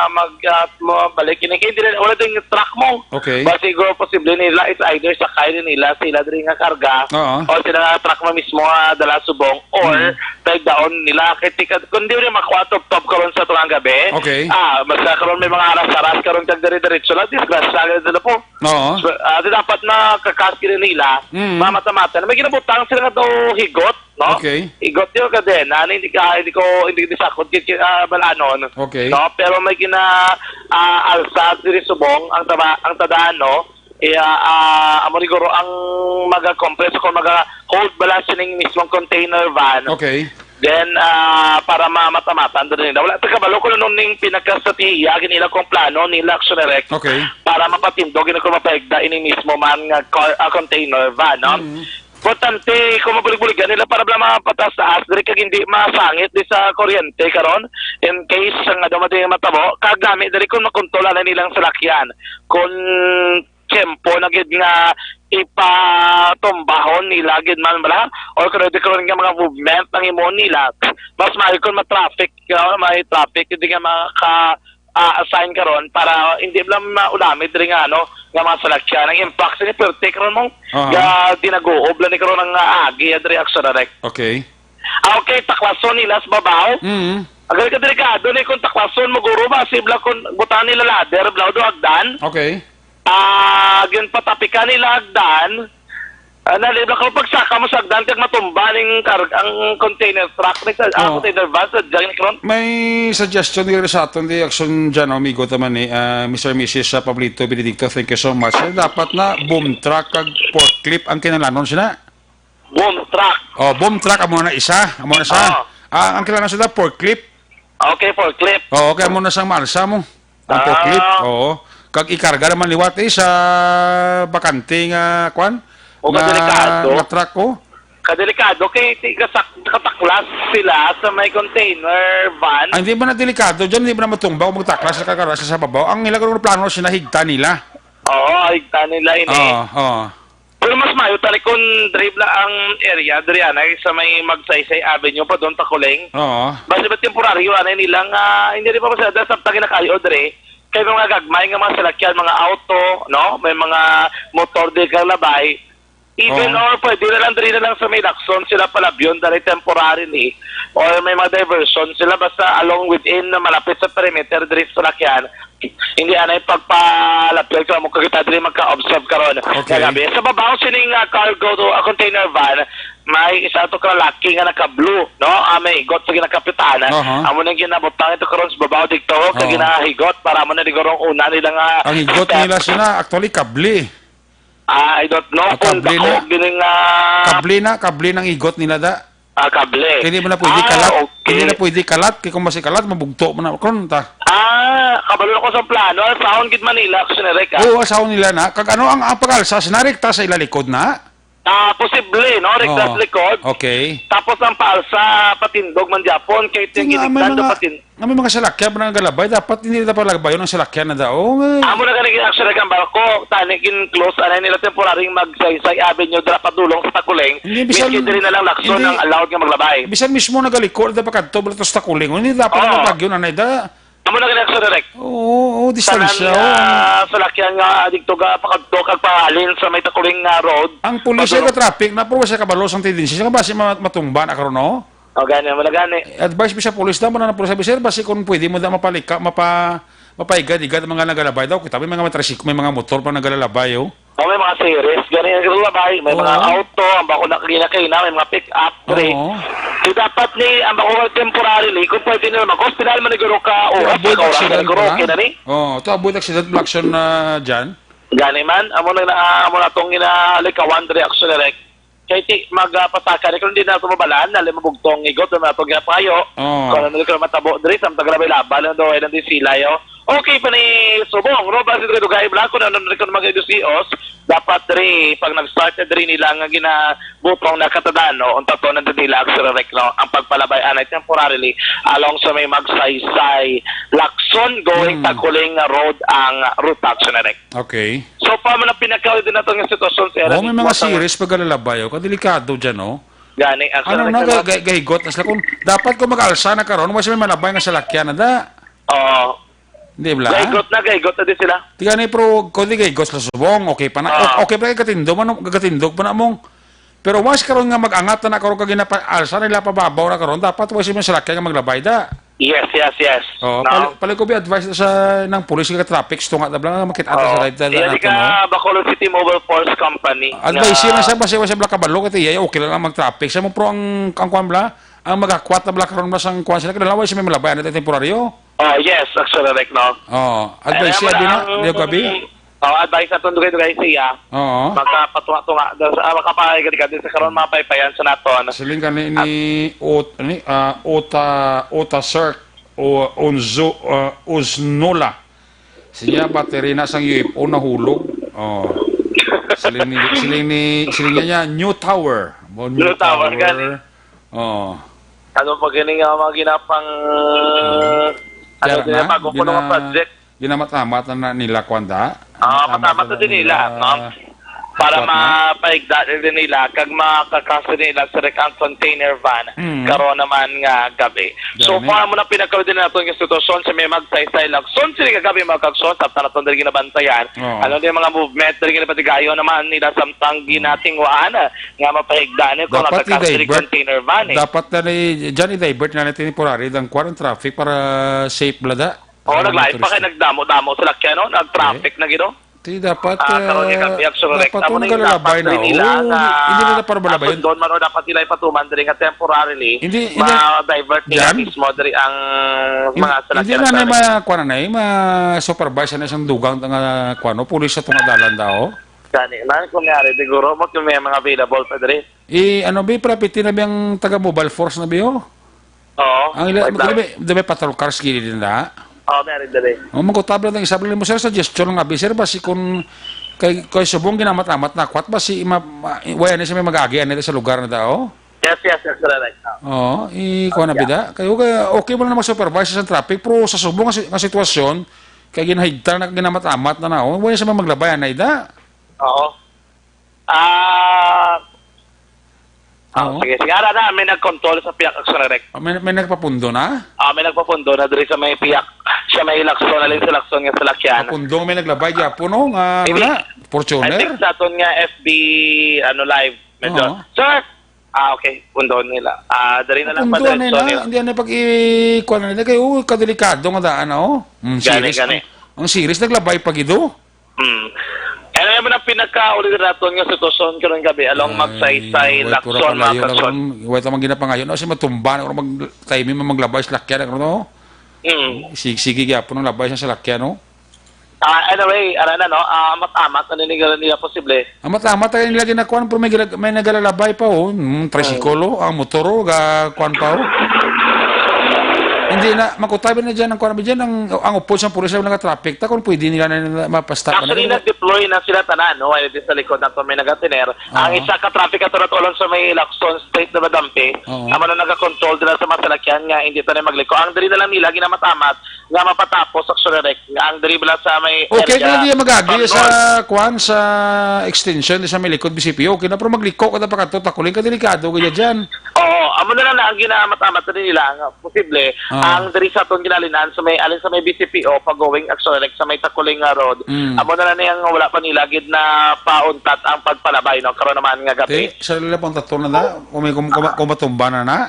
mag, ah, mo-, balik ini, kay hindi na, wala din yung truck mo. Okay. But siguro posible nila is either sakay din nila sila diri nga karga Oo. o sila nga truck mo mismo nga dala subong or Mm. pagdaon nila. Kay tika, kung di rin makuha tubtob karon sa tungang gabi, Okay. ah, basta karon may mga aras-aras karon kag dire-diretso lang, disgrasya ka nila po. Oo. So, ah, di dapat na kakas kini nila, Mm. mamata-mata na may ginabutang sila nga daw higot, no? Okay. Higot yung kadena, na hindi ka, hindi ko, hindi ko sakot, kit-, kit-, ah, balanon. Okay. No? Pero may gina, ah, alsa diri subong, ang taba-, ang tadano, iya, ah, amo ni guro ang maga-compress kung maga-hold bala sining mismong container van. Okay. Then, ah, para mamata-mata, ang dali nila. Wala ta kabalo kung ano ning pinagkastratehiya, ginila kung plano nila, Action Direct, Okay. para mapatindog, yun kung mapaigda ini mismo man nga car, ah, container van, no? Mm. Importante, kung mabulig-buligan nila para bala mapatas-taas, diri kag hindi masangit di sa kuryente karon, in case nga daw matabo, kag gamit diri kung makontrol na nilang salakyan. Kung tiyempo na gid nga ipatumbahon nila gid man bala, or kung di karon nga mga movement ang imo nila, mas maayo kung ma-traffic, ah, may traffic, hindi nga maka, ah, assign karon para hindi lang maulamid diri nga, ano, nga mga salakyan. Ang impact sa ni perte karon mo, Aha. nga dinaguob lang ni karon ang, ah, agi, ah, diri, Action Direct. Okay. Ah, okay, taklason nila sa babaw. Mm. Agad ka delikado ni kung taklason mo, guro ba? Sibla kung butangan nila ladder, bla, do hagdan. Okay. Ah, ginpatapikan nila hagdan. Ah, nalibla ka pagsaka mo sa hagdan kag matumba ning kar-, ang container truck ni sa, ah, Oo. container van sa Johnny Cron. May suggestion diri sa aton di Action dyan, amigo, taman ni, ah, Mister Missus sa Pablito Benedicto. Thank you so much. Eh, dapat na boom truck kag forklift ang kinalanon sila. Boom truck. Oh, boom truck amo na isa, amo na sa. Oo. Ah, ang kinalanon sila forklift. Okay, forklift. Oo, kay amo na sang maalsa mo. Ang Ah. forklift, oo. Kag ikarga naman liwat, eh, sa bakante nga, kwan? O, Nga, kadelikado. nga truck, oh. Kadelikado kay ti-, kasak-, kataklas sila sa may container van. Ah, hindi ba na delikado dyan? Hindi ba na matumba kung magtaklas sa kakaras sa babaw? Ang ila kung plano, sinahigta nila. Oo, higta nila ini. Oo, oo. Pero mas maayo tani kung diri bala ang area, diri anay sa may Magsaysay Avenue pa doon pa Kuling. Oo. Basi ba temporaryo anay nilang, ah, hindi rin pa masada sa tagi na kayo diri. Kay mga gagmay nga mga salakyan, mga auto, no? May mga motor di kang labay. Even Oo. or pwede na lang diri na lang sa may Lacson sila palabyon dali temporarily. Or may mga diversion sila basta along within na malapit sa perimeter diri sa salakyan. Hindi anay pagpalapyag sa amo, kita diri magka-observe karon Okay. nga gabi. Sa babaw sining, ah, cargo to, ah, container van, may isa to ka lalaki nga naka-blue, no? Ah, may higot sa ginakapitana. Aha. Amo nang ginabutang ito karon sa babaw dito, kag Oo. ginahigot para amo na siguro ang una nila nga Ang higot step. nila sila, actually, kable. Ah, I don't know Ah, kung kable na. dako gini nga Kable na, kable nang higot nila da. Ah, kable. Hindi mo na pwede Ah, kalat. okay. Hindi na pwede kalat. Kaya kung masikalat, mabugto mo na. Karon ta. Ah, kabalo na ko sa plano. Ang sahon gid Manila, ako sinarek, ah. Oo, ang sahon nila na. Kag ano ang, ang pag-alsa, sinarekta sa ilalikod na? Ah, posible, no? Rekta Oo. sa likod. Okay. Tapos ang paalsa, patindog man gyapon. Kay Sige, may tingiligdan do mga, patin- nga may mga salakyan pa nga galabay. Dapat hindi na palabayon ang salakyan na daw. Oh, eh. Amo na gani, actually, ang barko. Tani, gin-close, anay nila temporary Magsaysay Avenue, dira padulong sa Takuling. Hindi, bisan, Miski diri na lang Lacson hindi, ang allowed nga maglabay. bisan mismo nagaliko, dapat kadto, bala to sa Takuling. Hindi dapat Oo. naglagyo na, na, da. Amo na gani, actually, Rek. Oo, oo, distansya, Tanan, oo. ah, salakyan nga dito ga pakadto kag pahalin sa may Takuling nga road. Ang pulis Padulong. ay ka-traffic na, pero siya kabalo sang tendency. Siya nga ba si ma-, matumba na karon, no? O, gani, amo na gani. Advice mi sa pulis daw, mo na ng pulis, sabi, "Sir, basi kung pwede mo daw mapalika, mapa-, mapaigad-igad ang mga nagalabay daw." Kita may mga matrisik-, may mga motor pa nagalabay, oh. O, may mga series, gani ang nagalabay, may mga Oo. auto, ang bako na kinakina, may mga pick-up, pre. Oo. So, dapat ni, ang bako temporarily, kung pwede na naman, kung hospital man siguro ka, o Kaya avoid ka oras, accident siguro, pala. okay na ni? Oo, to avoid accident, black zone na dyan. Gani man, amo na, amo na tong ina-, likawan, reaction, direct. Kay ti, mag, ah, pasaka ni, kung hindi na ito mabalaan, na lima bugtong igot, na ito nga payo. Oo. Kung ano, kung matabo, diri, sa mga labay-labay, lang daw, ay lang di sila, yo. Okay pa ni subong, Robert, dito kayo, Blanco, na nandun ko mga Idos-Ios, dapat diri, pag nag-start na diri nila nga ginabutong na katadano, unta to nandun nila, Sir Rick, no? Ang pagpalabay, anay, temporarily, along sa may Magsaysay, Lacson, going Hmm. Taguling Road, ang route, Sir Rick. Okay. So, pa man ang pinakauli din nato nga sitwasyon, Sir Oh, Rick, may mga mo sa series pagkalalabay, oh. Kadelikado dyan, oh. Gani, ang Ano Sir na, Rick, gay, no? gay, gay, got, asla kung, dapat kung mag-alsa na karon, wala may malabay nga salakyan na da. Oo. Di ba? Gaygot na, gaygot na din sila. Tiga ni, pero kung di gaygot sa subong, okay pa na. Ah. O-, okay pa na, gatindog, ano, gatindog pa na mong. Pero once karon nga mag-angat na karon kag ginapa-, alsa na nila pababaw na karon, dapat wa sila salakyan nga maglabay da. Yes, yes, yes. Oh, No? pali, pali ko bi advice sa nang pulis nga traffic, tunga na lang makita Oh, sa live na yan natin, ka no? Bacolod City Mobile Force Company Advice na na sa basi, basi bla kabalo kay iya, okay lang ang mag-traffic. Sa mo, pro ang, ang kwan bla, ang magakwat na bla karon bla sang kwan sila, kinalaway sa may malabay na temporaryo. Oh, yes, actually, Rick, no? Oh, advice Ayan siya mo din na, ang, di ko abi? Oh, advice naton dugay-dugay siya. Oo. Makapatunga-tunga, ah, makapahayag ka din sa karon, mga paypayan sa naton. Siling ka ni, ni Ot-, ni, ah, Ota, Ota Cirque, o Unzo, ah, Uznula. Siya, battery na sang U F O nahulog. Oh. Siling ni, siling ni, siling niya, niya, new tower. Mo, new New tower, tower. Gani. Oh. Ano pa gani nga mga ginapang, Hmm. ano Kaya din na, yung bago ko gina-, mga project? Ginamat-amat na, na nila, kwan da? Ah, Ginamat-amat matamat na na din nila, nila, no? Para kwan na? Mapaigda din nila, kag makakasi nila sa rek ang container van, Mm. karon naman nga gabi. So, Gani. Kung amo na pinakauli din nato yung sitwasyon sa may Magsaysay, Lacson, sila kagabi, mga kagson, tapos na naton din ginabantayan. Oo. Ano din mga movement, din ginapatigayon naman nila samtang Mm. ginatingwaan, ah, nga mapahigda ni kung Dapat nakakasi i-divert. container van, eh. Dapat na ni, dyan i-divert na ni temporary ang kwan ang traffic para safe bala da. Oo, Ang naglain pa kay turista. nagdamo-damo sila kaya, no? Nag-traffic Eh? na gid, oh. Di dapat, Ah, karon nga ah, kami, actually, dapat reklamo kung na yung nagalalabay dapat na, din nila oh, nga hindi nila para balabay. atundon man o dapat nila ipatuman diri nga temporarily, Hindi, hindi. ma-divert nila Yan? mismo diri ang Hin-, mga salakyan hindi na na namin. ma-, kuwan na na eh, ma-supervise na isang dugang nga, kuwan, no? Pulis sa tunga dalan daw. Gani man, kung may ari, siguro mo, kung may mga available pa diri. Eh, ano, bi, prapiti na bi ang taga Mobile Force na bi, oh? Oo, Ang ila, wait lang. Dami, dami patrol cars gini din na. Oo, meron dali. Oh, magkutab lang ang isab lang mo, sir, suggestion nga bi, sir, basi kung kay, kay subong ginamat-amat na kwat, basi ma-, ma-, wala na siya may mag-agi, ano, sa lugar na tao? Yes, yes, yes, correct. Oo, i-, kuha na Yeah. bida. Kayo, kaya okay mo na mag-supervise sa traffic, pero sa subong nga si-, nga sitwasyon, kay ginahigtal na, ginamat-amat na na, oh, wala siya may maglabay, anay da. Oo. Ah, ah, Oo. sige, sige. Ara na, may nag-control sa piyak action direct. Ah, may, may nagpapundo na? Ah, may nagpapundo na diri sa may piyak, siya may Lacson, alin sa Lacson nga salakyan. Papundo, may naglabay gyapon, no? Nga, ano Maybe. na? Fortuner? I think sa aton nga F B, ano, live. Medyo, Oo. "Sir!" Ah, okay. Pundo nila. Ah, dali na lang, Papundo, Padre ano Antonio. na? Hindi, ano, pag i-, kuha na nila. Kaya, oh, kadelikado nga daan, oh. Mm, Gani, series. gani. Ang, ang series, naglabay pa gido. Hmm. Ano naman ang pinakauli naton nga sitwasyon karong gabi along Ay, Magsaysay, way, pura Lacson, mga kalayo na kason? karon. Way ta man ginapangayo na kasi matumba na karon mag-, timing man maglabay sa lakyan na karon, no? Hmm. Sig-, sige gyapon ang labay sa salakyan, no? Ah, anyway, ano na, no? Ah, amat-amat na nila, nila posible. Amat-amat tayo nila ginakuan, pero may gila-, may nagalalabay pa, oh. Hmm, tricycle, Hmm. oh, ang motor, oh, ga-, kuan pa, oh. Hindi na, makutabi na dyan ang kuan, dyan ang, ang upod sa pulis na nag-traffic. Ta, kung pwede nila na, na mapasta pa na. Actually, nag-deploy na sila tanan, no? Ay, di sa likod nato may nagatiner. Oo. Ang isa ka traffic ato natulon sa may Lacson Street na madampi, Oo. amo na nagakontrol din sa mga salakyan nga hindi tanan magliko. Ang diri na lang nila, ginamatamat, nga mapatapos, actually, Rick, nga ang diri bala sa may Okay, area kaya di mag-agi from sa north. kuan, sa extension, di sa may likod, B C P O. Okay na, pero magliko ka na pa kadto, Takuling, ka delikado kaya dyan. Oo, amo na lang na ang ginaamat-amat na nila nga posible Ah. ang diri sa atong ginalinan sa may, alin sa may B C P O, pag-going, actually, Rick, sa may Takuling nga road. Mm. Amo na lang niyang wala pa nila gid na pauntat ang pagpalabay, no? Karon naman nga gabi. Di, sa lila pang tatlo na na, kung may kum-, kuma-, kumatumba na na.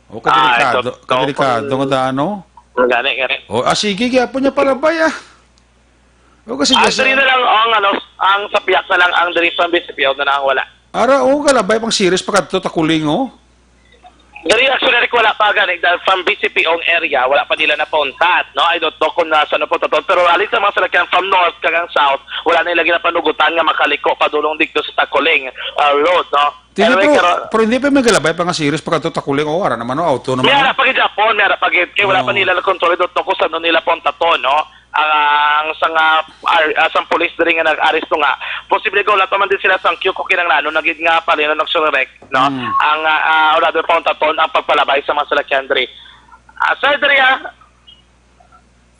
O, Ah, kadelikado, ito, ito, kadelikado kung nga daan, no? Gani, gani. O, ah, sige, gyapon niya palabay, ah. O, kasi Ang just, diri na lang, ang ano, ang sa piyak na lang, ang diri sa B C P O na lang ang wala. Ara, o, kalabay pang series pa kadto, Takuling, oh. Diri, actually, wala pa gani, dahil from B C P O ang area, wala pa nila napauntat, no? I don't know kung nasa na po to, pero alin sa mga salakyan from north kag ang south, wala na nila ginapanugutan nga makaliko padulong dito sa Takuling, ah, road, no? Di, Anyway, pero, karon pero hindi pa may galabay pa nga series pagkadto takuling o ara naman, no, auto naman, May no? ara pa gid Japon, may ara pa gid. Kay wala pa Oo. nila na-control dot no kung saan nila puntaton, no? Ang, ang sa nga, ar-, ah, sang pulis diri nga nag-aresto nga. Posible ko wala pa man din sila sang Q kung kinahanglan na gid nga palino nagsurek, no? Mm. Ang, ah, ah, wala doon puntaton ang pagpalabay sa mga salakyan diri. Ah, sir, diri, ah.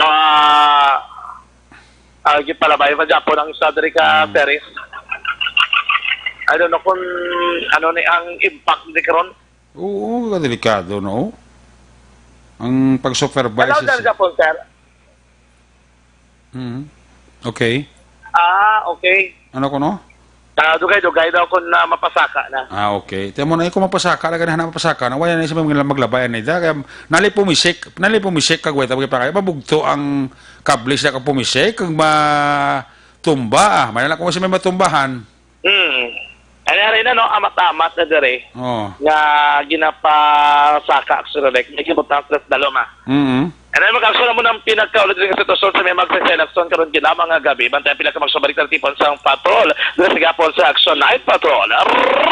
Ah, ah, gipalabay pa Japon ang sa diri ka Mm. Paris. I don't know kung ano ni ang impact ni karon. Oo, delikado, no? Ang pag-supervise Hello, is sir, Japon, sir. Mm. Okay. Ah, okay. Ano ko, no? Ah, dugay-dugay daw kung na mapasaka na. Ah, okay. Tiyan mo na, kung mapasaka na, ganahan na mapasaka na, wala na siya mga maglabay na ida. Kaya, nali pumisik, nali pumisik, kag wait, kag pakay, mabugto ang kable sila kag pumisik, kag matumba, ah. May na lang kung siya may matumbahan. Hmm. Ay, nari na, no? Amat-amat na diri Oh. nga ginapasaka, actually, like, may gibutang sa dalom, ah. Mm. And then, mag-aksyon na mo ng pinagkaulad rin sa sitwasyon sa may magsa-election karon ginama nga gabi. Bantay pila ka magsubalik na tipon sa patrol. Dito sa gapon sa Aksyon Night Patrol.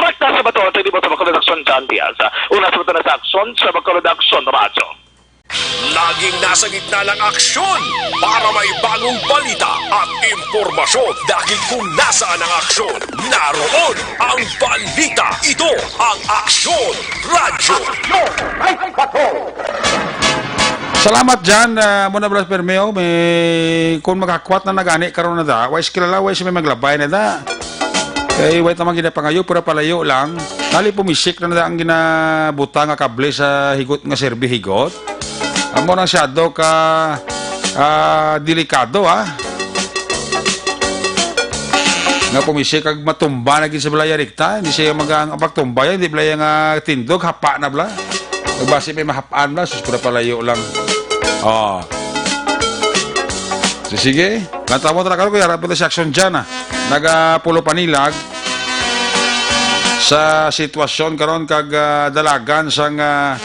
Rekta sa bato, sa libot sa Bacolod Aksyon, John Diaz. Una sa bato na sa Aksyon, sa Bacolod Aksyon, Radyo. Laging nasa gitna ng aksyon para may bagong balita at impormasyon. Dahil kung nasaan ang aksyon, naroon ang balita. Ito ang Aksyon Radyo. Salamat dyan. Ah, muna, Brad Permeo, may, kung makakwat na nagani karon na da, wais kilala, wais may maglabay na da. Kay wait naman ginapangayo, pero palayo lang. Nali pumisik na da ang ginabutang nga kable sa higot nga serbi higot. Amo nang siyado ka, ah, delikado, ha. Nga pumisik kag matumba na gid sa balaya rikta, hindi siya mag-, ang pagtumba yan, hindi balaya nga tindog, hapa na bala. Basi may mahapaan bala, sus, pura palayo lang. Oh. So, sige, lantaw mo talaga, kuya, harap mo sa aksyon dyan, ah. Nagapulo panilag sa sitwasyon karon kag, ah, dalagan sang, ah,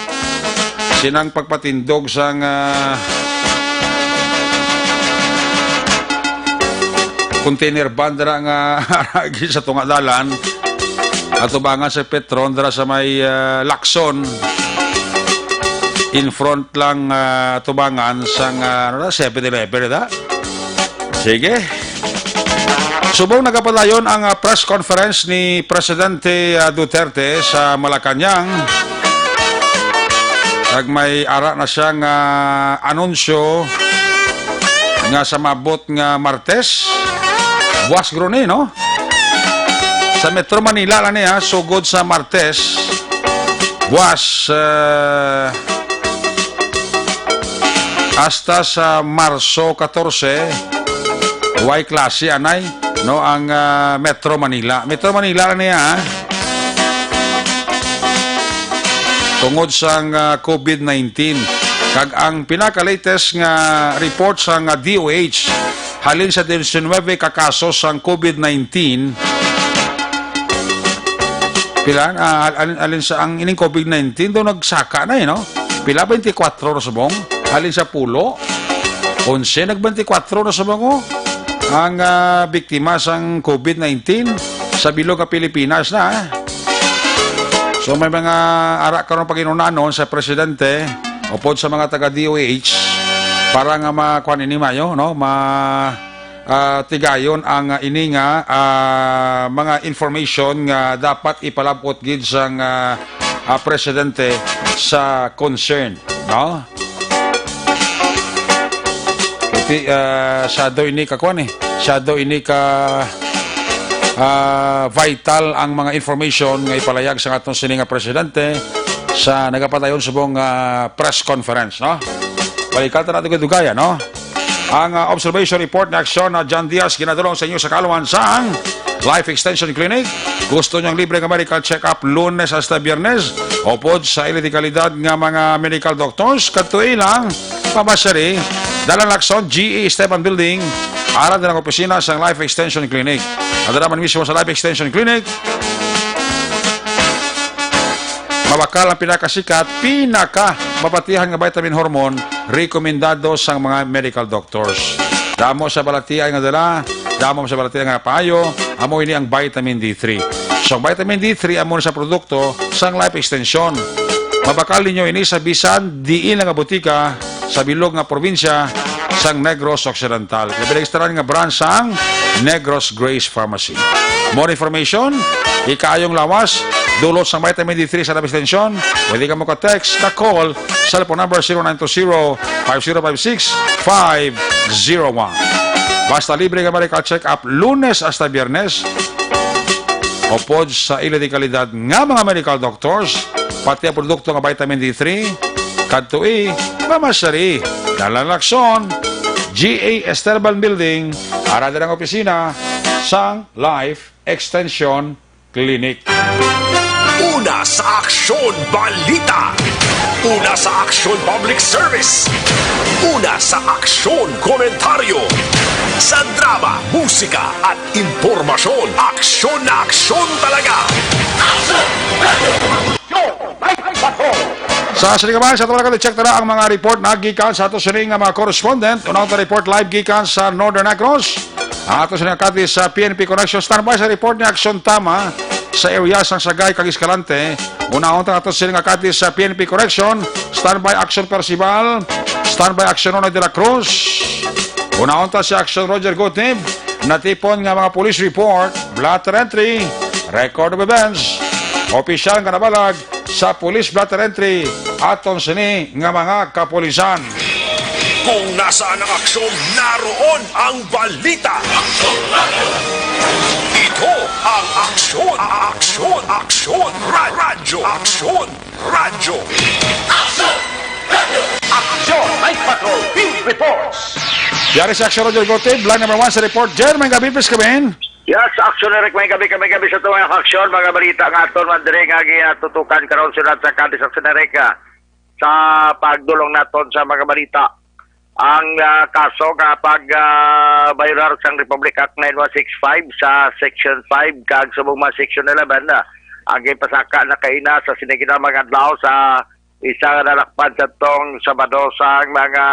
sinang pagpatindog sang, ah, container van dira nga agi sa tunga dalan, atubangan sa Petron dira sa may, ah, Lacson, in front lang, ah, atubangan sang, ah, ano na, Seven Eleven, da? Sige. Subong nagapadayon ang, ah, press conference ni Presidente, ah, Duterte sa Malacañang. Kag may ara na siya nga anunsyo nga sa maabot nga Martes, buwas guro ni, no? Sa Metro Manila lang niya, sugod sa Martes, buwas, eh, hasta sa Marso katorse, way klase anay, no, ang, ah, Metro Manila. Metro Manila na niya, ha? Tungod sang, ah, COVID nineteen. Kag ang pinaka-latest nga report sang, ah, D O H, halin sa diecinuebe ka kaso sang COVID nineteen, pila, ah, al-, alin sa ang ining COVID nineteen daw nagsaka na, eh, no? Pila, twenty-four na subong? Halin sa pulo, onse, nag twenty-four na subong, oh, ang, ah, biktima sang COVID nineteen sa bilog nga Pilipinas na, ah. So, may mga ara karon pag-inunanon sa presidente upod sa mga taga D O H para nga makuan ini mayo, no? Ma-, ah, tigayon ang, ah, ini nga, ah, mga information nga dapat ipalab-ot gid sang, ah, ah, presidente sa concern, no? Iti, ah, shadow ini ka kuan, eh. Shadow ini ka, ah, vital ang mga information nga ipalayag sa aton sini nga presidente sa nagapadayon subong, ah, press conference, no? Balikan ta nato kay dugaya, no? Ang, ah, observation report ni Aksyon na John Diaz ginadulong sa inyo sa kaalam sang Life Extension Clinic. Gusto niyo ang libre nga medical check-up Lunes hasta Biyernes? Upod sa ilidekalidad nga mga medical doctors, kadtoi lang, pamasyari, Dalan Lacson, G E Esteban Building, ara din ang opisina sang Life Extension Clinic. Adara man mismo sa Life Extension Clinic, mabakal ang pinakasikat, pinaka mapatihan nga vitamin hormone, rekomendado sang mga medical doctors. Damo sa balatian nga dala, damo sa balatian nga paayo, amo ini ang vitamin D three. So, ang vitamin D three amo ni sa produkto sang Life Extension. Mabakal ninyo ini sa bisan diin nga botika sa bilog nga probinsya sang Negros Occidental. Labi na istorya nga brand sang Negros Grace Pharmacy. More information, ikaayong lawas, dulot sang vitamin D three sa Life Extension, pwede kamo ka-text, ka-call, cellphone number zero nine two zero, five zero five six, five zero one. Basta libre nga medical check-up Lunes hasta Biyernes. Upod sa ila di kalidad nga mga medical doctors, pati ang produkto nga vitamin D three, kadtoi, mamasyari. Dalan Lakson, G A Esteban Building, ara dira ang opisina sang Life Extension Clinic. Una sa aksyon, balita. Una sa aksyon, public service. Una sa aksyon, komentaryo. Sa drama, musika, at impormasyon, aksyon na aksyon talaga. Sa silingaman sa Tabaraka, check tara ang mga report na gikan sa ato sining nga mga correspondent. Unang report live gikan sa Northern Negros. Ang ato sining nga kati sa P N P Correction, standby sa report ni Aksyon Tama sa area sang Sagay kag Escalante. Unahon ta ato sining nga kati sa P N P Correction, standby Aksyon Percival, standby Aksyon Nonoy de la Cruz. Unahon ta si Aksyon Roger Gutib, natipon nga mga police report, blotter entry, record of events, opisyal nga nabalag sa police blotter entry, aton sini nga mga kapulisan. Kung nasaan ang aksyon, naroon ang balita. Ito ang aksyon, aksyon, aksyon, ra- radyo, aksyon, radyo. Aksyon, Night Patrol, Field Reports. Yari sa Aksyon Roger Gutib, line number one sa report. Jer, may gabi, please, kami. Yes, Aksyon Eric, may gabi, may gabi sa tuwang aksyon, mga balita nga aton man dire nga ginatutukan karon sa syudad sa Cadiz, Aksyon Eric, ah, sa pagdulong naton sa mga balita. Ang, ah, kaso nga pag, ah, violar sang Republic Act nine one six five sa Section five kag subong man Section eleven, ah, ang ginpasaka na kaina sa sini nga mga adlaw sa isa nga nalakpan sa tong Sabado sang mga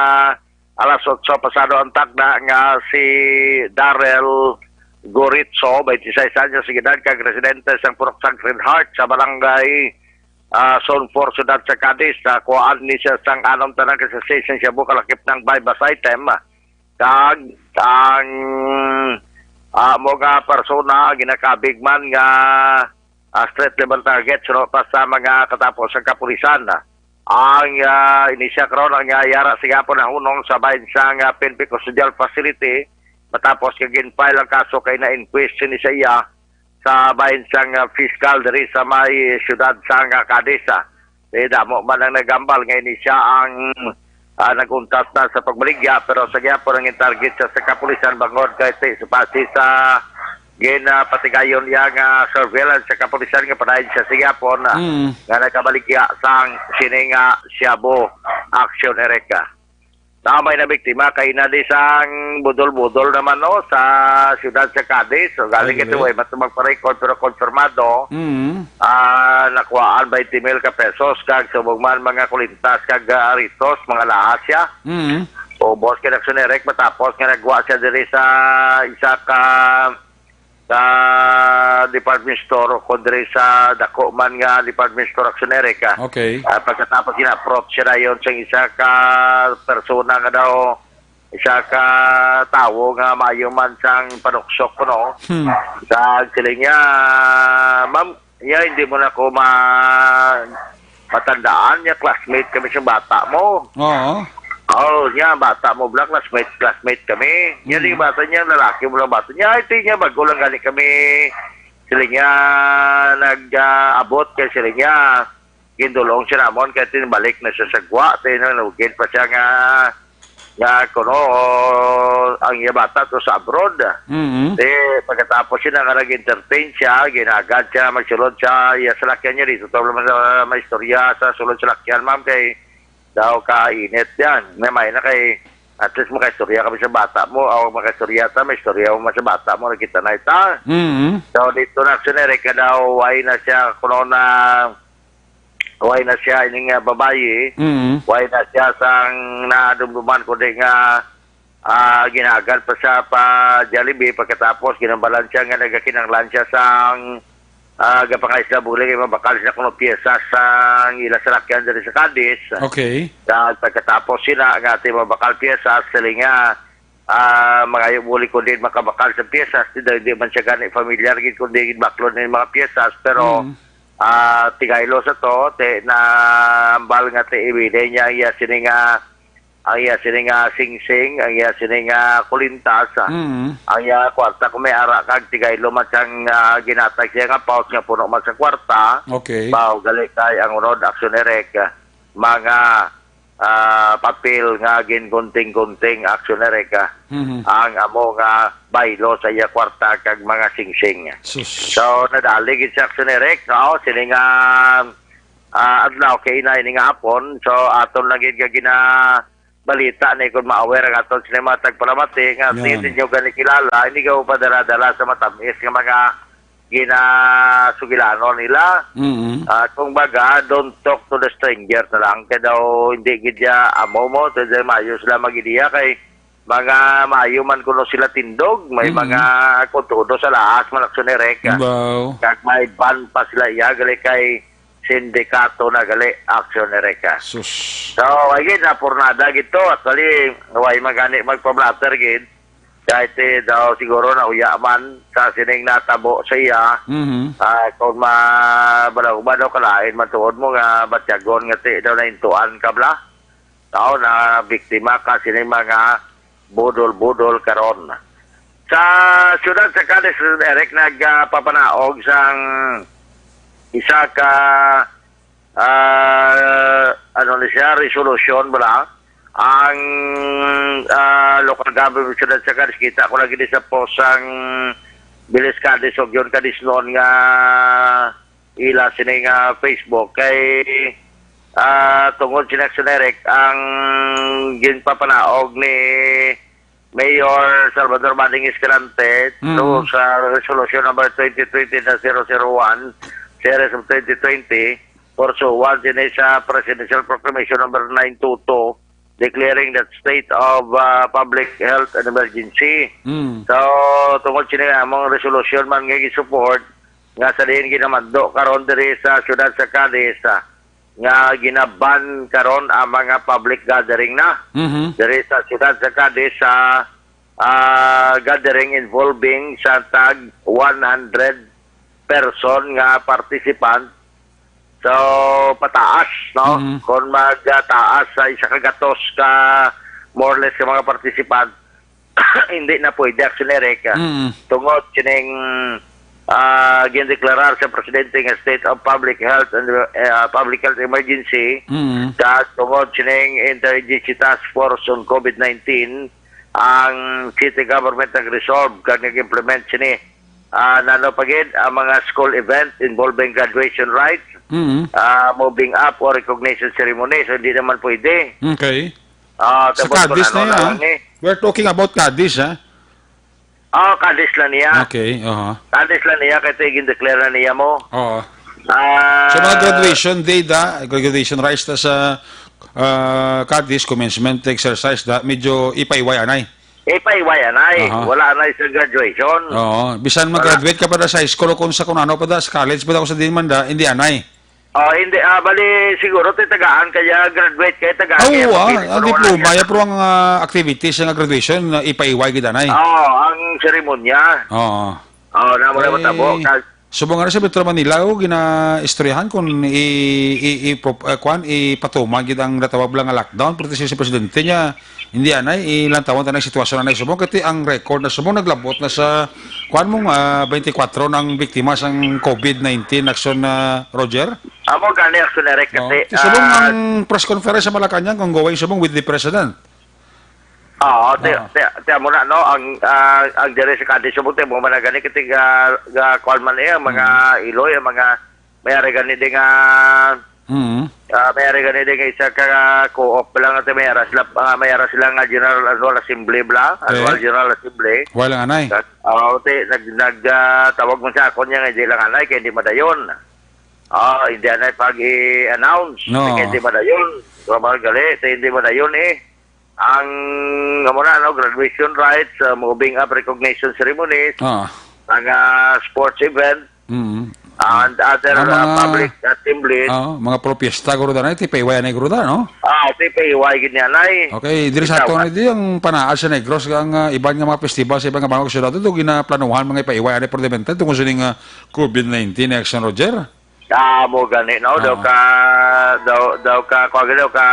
alas otso pasado ang takna nga si Darrell Goritzo, twenty-six anyos nga edad, kag residente sang Purok Sacred Heart sa barangay, ah, Zone four, Siyudad sa Cadiz. Nakuhaan ni siya sang anom tanan ka sachet sang shabu, kalakip ng buy-bust item, kag ang, ah, mga persona ginakabig man nga ah, street level target suno pa sa mga katapo sang kapulisan. Ang, ah, ini siya karon ang, ah, yara sa gihapon nahunong sa bahin sang, ah, P N P Custodial Facility matapos nga gin-file ang kaso kay na-inquest sini sa iya sa bahin sang, ah, piskal diri sa may siyudad sang, ah, Cadiz, ah. Di damo man ang nagambal nga ini siya ang, ah, nag-untat na sa pagbaligya, pero sa gihapon ang target sa, sa kapulisan bangod kay ti-, sa base sa ginapatigayon niya nga surveillance sa kapulisan nga padayon siya sa gihapon, ah, Mm. nga nagabaligya sang sini nga shabu, Aksyon Eric. Na may nabiktima kay na di sang budol-budol naman, no, sa siyudad sa Cadiz. So, galing Ay, ito, galing. Ay, ba't magpa-record, pero konfirmado, Mm. ah, nakuhaan twenty mil ka pesos, kag subong man mga kulintas, kag, ah, aritos, mga lahas siya. Mm. Ubos kay Aksyon Eric, matapos nga nagwa siya diri sa isa ka, sa department store, o kung diri sa dako man nga department store, Aksyon Eric, ah. Okay. Ah, pagkatapos gina-approach siya dayon sa isa ka persona nga daw, isa ka tawo nga maayo man sang panuksok, no? Hmm. Sa siling niya, "Ma'am, ya, hindi mo na ko ma-, matandaan, ya, classmate kami sa bata mo." Oo. Oh, ya, bata mo, bla, classmate, classmate kami. Ya, di Hmm. bata niya, lalaki mo lang bata niya. Ay, ti niya, bago lang gani kami, siling niya, nag, ah, abot kay siling niya. Gindulong siya namon kay tinbalik na siya sa gwa, tinanugin pa siya nga, nga kuno ang iya bata to sa abroad. Mm-hmm. Di, pagkatapos siya nga nag-entertain siya, ginagad siya, magsulod siya, iya salakyan niya dito, to naman sa may istorya sa sulod salakyan, ma'am, kay daw kainit yan. May may na kay, at least makaistorya kami sa bata mo, o makaistorya ta, may istorya mo sa bata mo, nakita na ita. Mm-hmm. So, dito na, Aksyon Eric, nga daw, ay na siya, kuno na, Way na siya, ining, ah, babayi, Mm. way na siya sang nadumduman, kundi nga, ah, ginaagad pa siya pa Jollibee, pagkatapos ginambalan siya nga nagakinahanglan siya sang, Ah, gapangayos na bulig kay mabakal sila kuno piyesa sa ila salakyan diri sa Cadiz. Okay. Sa pagkatapos sila nga ati mabakal piyesa, sila nga, ah, mangayo bulig kundi makabakal sa piyesa. Di, di man siya gani familiar gid kundi baklon ni mga piyesa. Pero, Mm. ah, tigaylo sa to, te, na ambal nga te, ibili niya, iya sini nga ang iya sini nga singsing, ang iya sini nga kulintas, ah, Mm. ang iya kwarta kung may ara kag tigaylo man siyang, ah, ginatag siya nga pouch nga puno man sa kwarta. Okay. Bao gali kay ang unod, Action Direct, ah, mga, ah, papel nga gingunting-gunting, Action Direct, ah, Mhm. ang amo nga baylo sa iya kwarta kag mga singsing. Sus. So, nadali gid sa Action Direct, no? Sini nga, ah, adlaw kay inay ni nga hapon. So, aton lang gid nga gina-, balita ni kung ma-aware ang aton sini mga tagpalamati nga Yan. Di ninyo gani kilala, hindi ka padala-dala sa matamis nga mga ginasugilanon nila. Mm-mm. Ah, kung baga, don't talk to the stranger na lang. Kaya daw, hindi gid ya amo mo, to the mayo sila mag-ideya kay mga mayo man kuno sila tindog, may Mm-mm. mga kutudo sa laas, man Action Direct. Wow. Kag may ban pa sila iya, gali kay sindikato na gali, Action Direct. Sus. So, again, napurnada gid to. Actually, way magani magpa-blotter gid. Kahit eh, daw siguro na uya man sa sining natabo sa iya. Mhm. Ah, kung ma-, bala-, ba daw kalain man tuod mo nga batyagon nga ti daw naintuan ka bla. Tao na biktima ka sining mga budol-budol karon. Sa siyudad sa Cadiz, Eric, nagpapanaog sang isa ka, ah, ano ni siya, resolution, wala? Ang, ah, local government siyudad sa Cadiz, kita ko lagi di sa post sang Bilis Cadiz, Ugyon Cadiznon nga ila sini nga Facebook kay, ah, tungod sini, Action Direct, ang ginpapanaog ni Mayor Salvador Manning Escalante Mm. to sa Resolution Number twenty twenty dash zero zero one, Series of twenty twenty, pursuant sini sa Presidential Proclamation Number nine two two, declaring that state of, ah, public health and emergency. Mm. So, tungod sini among resolution man nga gisupport, nga sa diin ginamando karon diri sa siyudad sa Cadiz, ah, nga ginaban karon ang mga public gathering na Mhm. diri sa siyudad sa Cadiz sa, ah, gathering involving sa tag one hundred person nga participant. So, pataas, no? Mhm. Kung magtaas sa isa ka gatos ka more or less ka mga participant, hindi na pwede, Action Direct, ah. Mm. Tungod kining, ah, gindeklarar sa presidente nga state of public health and, ah, public health emergency, Mm. kag tungod kining Interagency Task Force on COVID nineteen, ang city government nag-resolve kag nag-implement sini. Ah, nano pa gid ang mga school event involving graduation rites, Mm. ah, moving up or recognition ceremony, so hindi naman pwede. Okay. Ah, Sa tapos Cadiz kung na ano yan, lang ha? eh. We're talking about Cadiz, ha? Ah, Cadiz lang niya. Okay, aha. Cadiz lang niya, kay ito yung declare na niya mo. Oo. Ah, So, mga graduation day da, graduation rites da sa, ah, Cadiz, commencement exercise da, medyo ipayway anay. Ipayway anay. Aha. Wala anay sa graduation. Oo. Bisan Wala. mag-graduate ka pa da sa high school o kung sa kung ano pa da, sa college pa da, kung sa din man da, hindi anay. Oh, hindi. Ah, bali, siguro, ti tagaan kaya graduate kaya tagaan Ah, kaya oo, ah, papel, ang pero wala diploma, siya. ya, pero ang, ah, activities, ang graduation, ah, ipaiway gid anay. Oo, ang seremonya. Oo. Oo, na mo na Eh, matabo. Kag- subong nga na sa Metro Manila, oh, ginaistoryahan kung i-, i-, i-, pro-, eh, kwan, ipatuman gid ang natawag lang nga lockdown, pero si, si Presidente niya, hindi anay, ilang taon tanang sitwasyon anay subong, kati ang record na subong, naglabot na sa, kwan mong, ah, twenty-four ng biktima sang COVID nineteen, Action, ah, Roger? Amo gani, Action Eric, No? kasi, Ti subong ah, ang press conference sa Malacañang ongoing subong with the president. Oo, ti, Oo. ti, ti, amo na, no, ang, ah, ang diri sa Cadiz, subong, ti, mo man na gani, kati ga, ga, kuwan man eh, ang mga Mm. Iloy, ang mga, may ari gani din nga, Mm. ah, may ari gani din nga isa ka co-op lang, ati may ara sila, ah, may ara sila nga General Annual Assembly bla, Annual Okay. General Assembly. Wala nga, nay. Kat-, oo, ti, nag, nag, ah, tawag mo sa akon niya nga, hindi lang anay, kaya hindi madayon. Ah, hindi anay pag i-announce. No. Kaya hindi madayon. Normal gali, ti hindi madayon eh. Ang, amo na, no, graduation rites, ah, moving up recognition ceremonies, Ah. mga sports event, Mm. and other, Ang uh, mga, public assemblies. Oh, mga protesta, guro, danay, T P Y anay, guro, da, no? Ah, T P Y gid niya, nay. Okay, diri sa Ikaw, ato na di ang panaad sa Negros, ang, uh, iban nga mga festival sa iban nga bangko syudad, ito ginaplanuhan mga ipaiway anay, permanente, tungod sining, uh, covid nineteen, Action Roger. Ah, mo gani, no? Daw Oo. ka, daw, daw ka, kuwan gid, daw ka,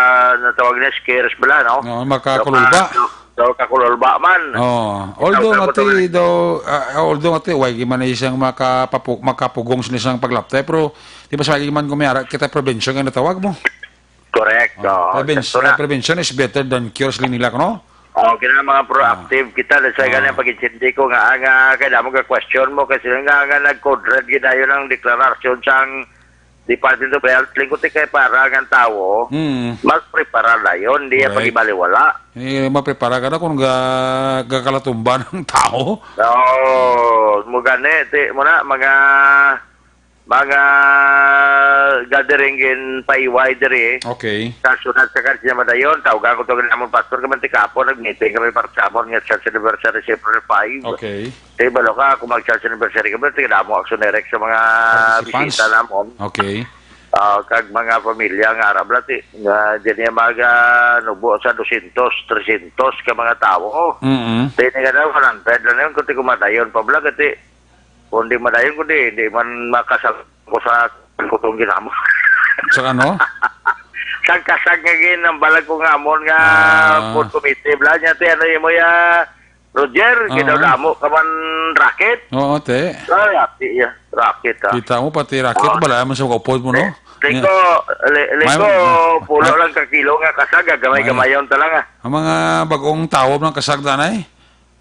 natawag niya, scares bala, no? Oo, makakululba. Daw ka, daw, daw ka kululba man. Oo. Ikaw, Although daw, nga ti, daw, daw, ah, although nga ti, way man isang makapapu-, makapugong sila sang paglaptay, pero di ba sa man kung may ara kita prevention nga natawag mo? Correct. Oh, Oo, prevention, sakto na. Prevention is better than cures, linila ko, no? Oh, kina mga proactive kita, that's why Ah. ganang pag-intindi ko nga, nga kaya mo ka-question mo kasi nga, nga nag-code red gid ayo ang deklarasyon sang Department of Health, lingkod kay para ang tawo, Mm. mas prepara dayon, di Correct. pag-ibaliwala. Eh, maprepara ka na kung ga-, gakalatumba ng tao. Oo, mo gani, ti, mo na, mga mga gathering in paiway diri. Okay. Sa sunod sa Kalisya Madayon, tawgan ko to namon pastor, kami tikapon, nag-meeting kami para sa amon nga church anniversary sa April five. Okay. Kay balo ka, kung mag-church anniversary kami, tingnan mo, action direct sa mga Participants. bisita namon. Okay. Ah, kag mga pamilya nga arab lati, nga dyan niya mag, ah, nubo sa dosyentos, tresyentos ka mga tao. Mm-mm. Di ni ka na, one hundred lang yun, kung di ko madayon pa, bala, kati, kung di madayon, kung di, di man makasal ko sa kutong ginamo. Sa ano? Sa kasag nga gin, ang balag ko nga amon nga Ah. food committee, bala niya, ti, ano yun mo ya, Roger, Oo. ginaw damo ka man racket. Oo, te. Ay, ati ya, racket, ah. Kita mo, pati racket, Oo. bala man sa kaupod mo, no? Liko, li-, May liko, ma-, pulo ma-, lang ka kilo nga kasag, ah, gamay-gamayon ta lang, ah. Ang mga bagong tawag ng kasag, danay?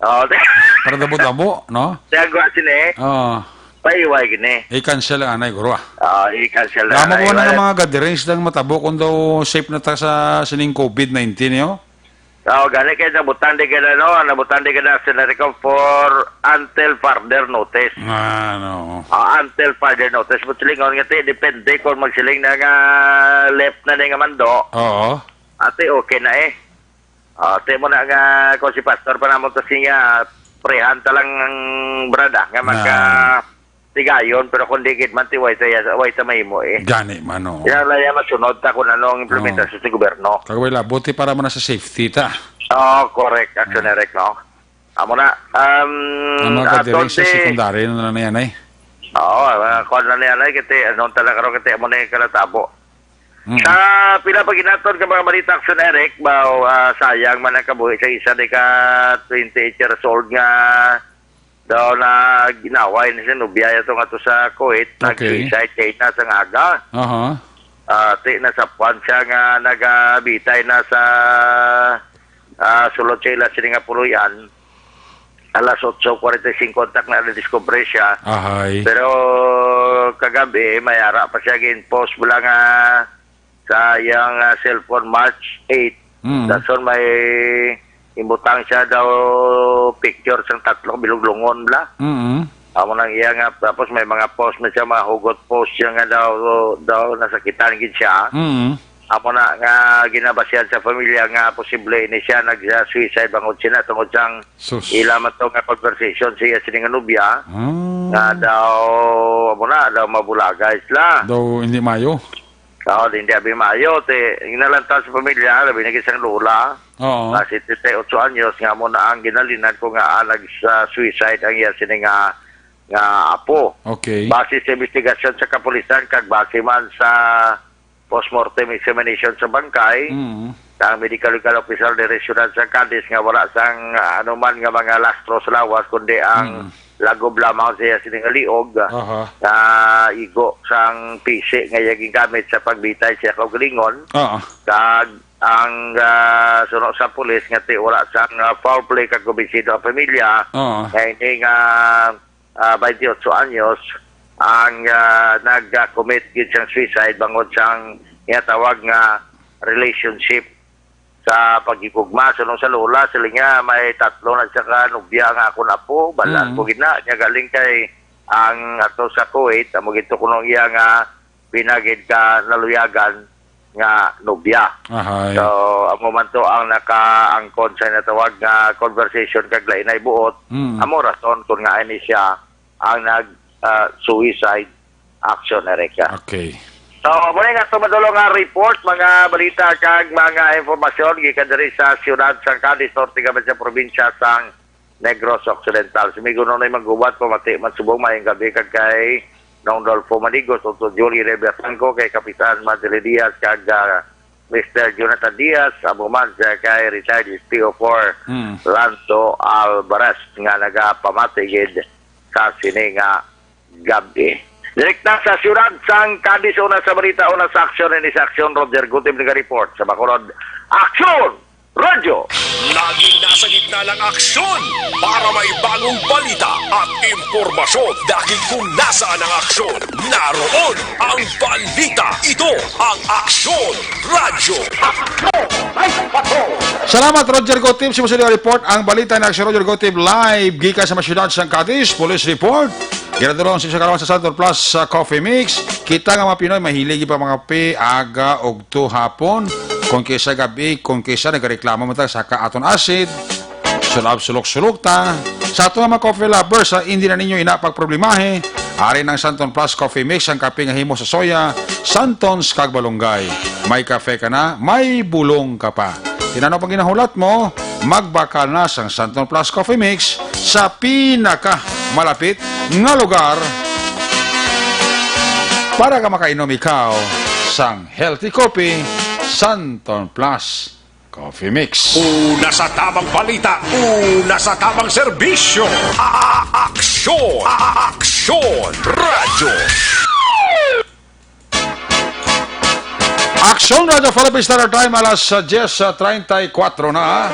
Oo, te. Para dabo-dabo, no? Te, ang gwa sini, eh. Oo. Paiway gini. I-cancel ang anay, guro, ah. Oo, i-cancel na Damo ko anay. na nga Wala. mga gatherings nang matabo kung daw safe na ta sa sining covid nineteen, yo? Oo, gani kay nabutang di ka na, no? Nabutang di ka na sa narikong for until further notice. Ah, no. Ah, until further notice. But silingon nga ti, depende kung magsiling na nga left na ni nga mando. Oo. Ate, okay na eh. Ah, ti mo na nga, kung si pastor pa namon to siya, prehan ta lang ang brada nga Ah. magka-, tigayon, pero kung di gid man, ti way ta ya-, way ta mahimo, eh. Gani man, oh. Kaya lang yan, masunod ta kung ano ang implementasyon Oh. sa gobyerno. Kag way labot, ti para man na sa safety ta. Oh, correct, Action Mm. Eric, no? Amo na, um, Ang mga aton gathering sa ti secondary na lang na yan, eh. Oo, mga kuwan na niya, eh, kiti, ano, talaga ron, kiti, amo na yung kalatabo. Mm. Sa pila pa ginaton ka mga balita, Action Eric, ba, ah, sayang man ang kabuhi sa isa di ka twenty-eight years old nga daw na ginaway ni si nobya yato nga to sa Kuwait, Okay. nag-suicide kay na sa nga aga. Aha. Ah, ti, nasapwan siya nga nagabitay na sa, ah, sulod sa ila sini nga puloy-an. Alas otso kwarenta y cinco untak na nadiskubre siya. Ahay. Pero kagabi, may ara pa siya gin-post mo lang, ah, sa iyang, ah, cellphone, March eight. Mm. Dason may imbutang siya daw picture sang tatlo biluglungon bla. Mm. Amo nang iya nga, tapos may mga post na siya, mga hugot post siya nga daw, daw nasakitan gid siya. Mm. Amo na nga ginabasihan sa pamilya nga posible ini siya nag-suicide bangod sina tungod sang Sus. ila man to nga conversation siya sini nga nobya. Ah. Nga daw, amo na, daw mabulagay sila. Daw hindi mayo. Oo, di, hindi abi maayo. Ti, ginalantaw sa pamilya, labi na gid sang lola. Oo. Na setenta y ocho anyos, nga mo na ang ginalinan ko nga, ah, nag-, sa suicide ang iya sini nga, nga apo. Okay. Base sa investigasyon sa kapulisan, kag base man sa postmortem examination sa bangkay, Mm. ang medical legal officer diri siyudad sa Cadiz nga wala sang, ah, anuman nga mga lastro sa lawas, kundi ang Mm. lagob lamang siya sini nga liog, ah, Aha. nga igo sang pisi nga iya gingamit sa pagbitay siya kaugalingon. Oo. Kag ang, ah, suno sa pulis nga ti wala sang, ah, foul play kag kumbinsido ang pamilya Oo. nga ini nga, ah, twenty-eight anyos ang, ah, nag-commit gid sang suicide bangod sang ginatawag nga relationship sa paghigugma. Suno sa lola, sila nga may tatlo na siya ka nobya nga akon apo, balaan Mm. ko gid na. Nya galing kay ang ato sa Kuwait, amo gid to kuno iya nga pinagid ka naluyagan nga nobya. Ahay. So, amo man to ang nakaangkon sa natawag nga conversation kag lainay buot. Mm. Amo rason kung nga ini siya ang nag, ah, suicide. Action, Erica. Okay. So, muna nga sa madulong nga report, mga balita kag mga impormasyon gikan diri sa siyudad sang Cadiz, norte nga sa probinsya sang Negros Occidental. Si Migo Nonoy Maggubat, pamati man subong maayong gabi kag kay Nong Dolfo Manigos, Otto Julie Revia Franco, kay Kapitan Madre Diaz kag, ah, Mister Jonathan Diaz, amo man sa kay retired S P O four Hmm. Lando Alvarez nga nagapamati gid sa sini nga gab-i. Direkta sa siyudad sang Cadiz, una sa balita, una sa aksyon, ini sa aksyon, Roger Gutim nag-report sa Bacolod. Aksyon! Radyo! Laging nasa gitna ng aksyon para may bagong balita at impormasyon. Dahil kung nasaan ang aksyon, naroon ang balita. Ito ang Aksyon Radyo. Salamat, Roger Gotib. Sa mga report, ang balita ni Aksyon Roger Gotib live gikan sa mga siyudad sang Cadiz. Police report. Ginadulong sa karon sa Santon Plus sa Coffee Mix. Kita nga mga Pinoy mahilig pa mga kape aga ug to hapon. Kung kisa gabi, kung kisa nagareklamo man ta sa ka aton asid, sulab sulok-sulok ta. Sa ato nga mga coffee lovers, sa hindi na ninyo ina pagproblemahe, ari ng Santon Plus Coffee Mix, ang kape nga himo sa soya, Santons kag Balunggay. May kafe ka na, may bulong ka pa. Tinano pang ginahulat mo, magbakal na sang Santon Plus Coffee Mix sa pinaka malapit nga lugar para ka makainom ikaw sang healthy coffee, Santon Plus Coffee Mix. Una sa tamang balita, una sa tamang serbisyo. A-, a-, aksyon, a-, a-, aksyon, radyo. Aksyon Radyo Philippine Standard Time, alas, ah, diyes, ah, treinta y cuatro na.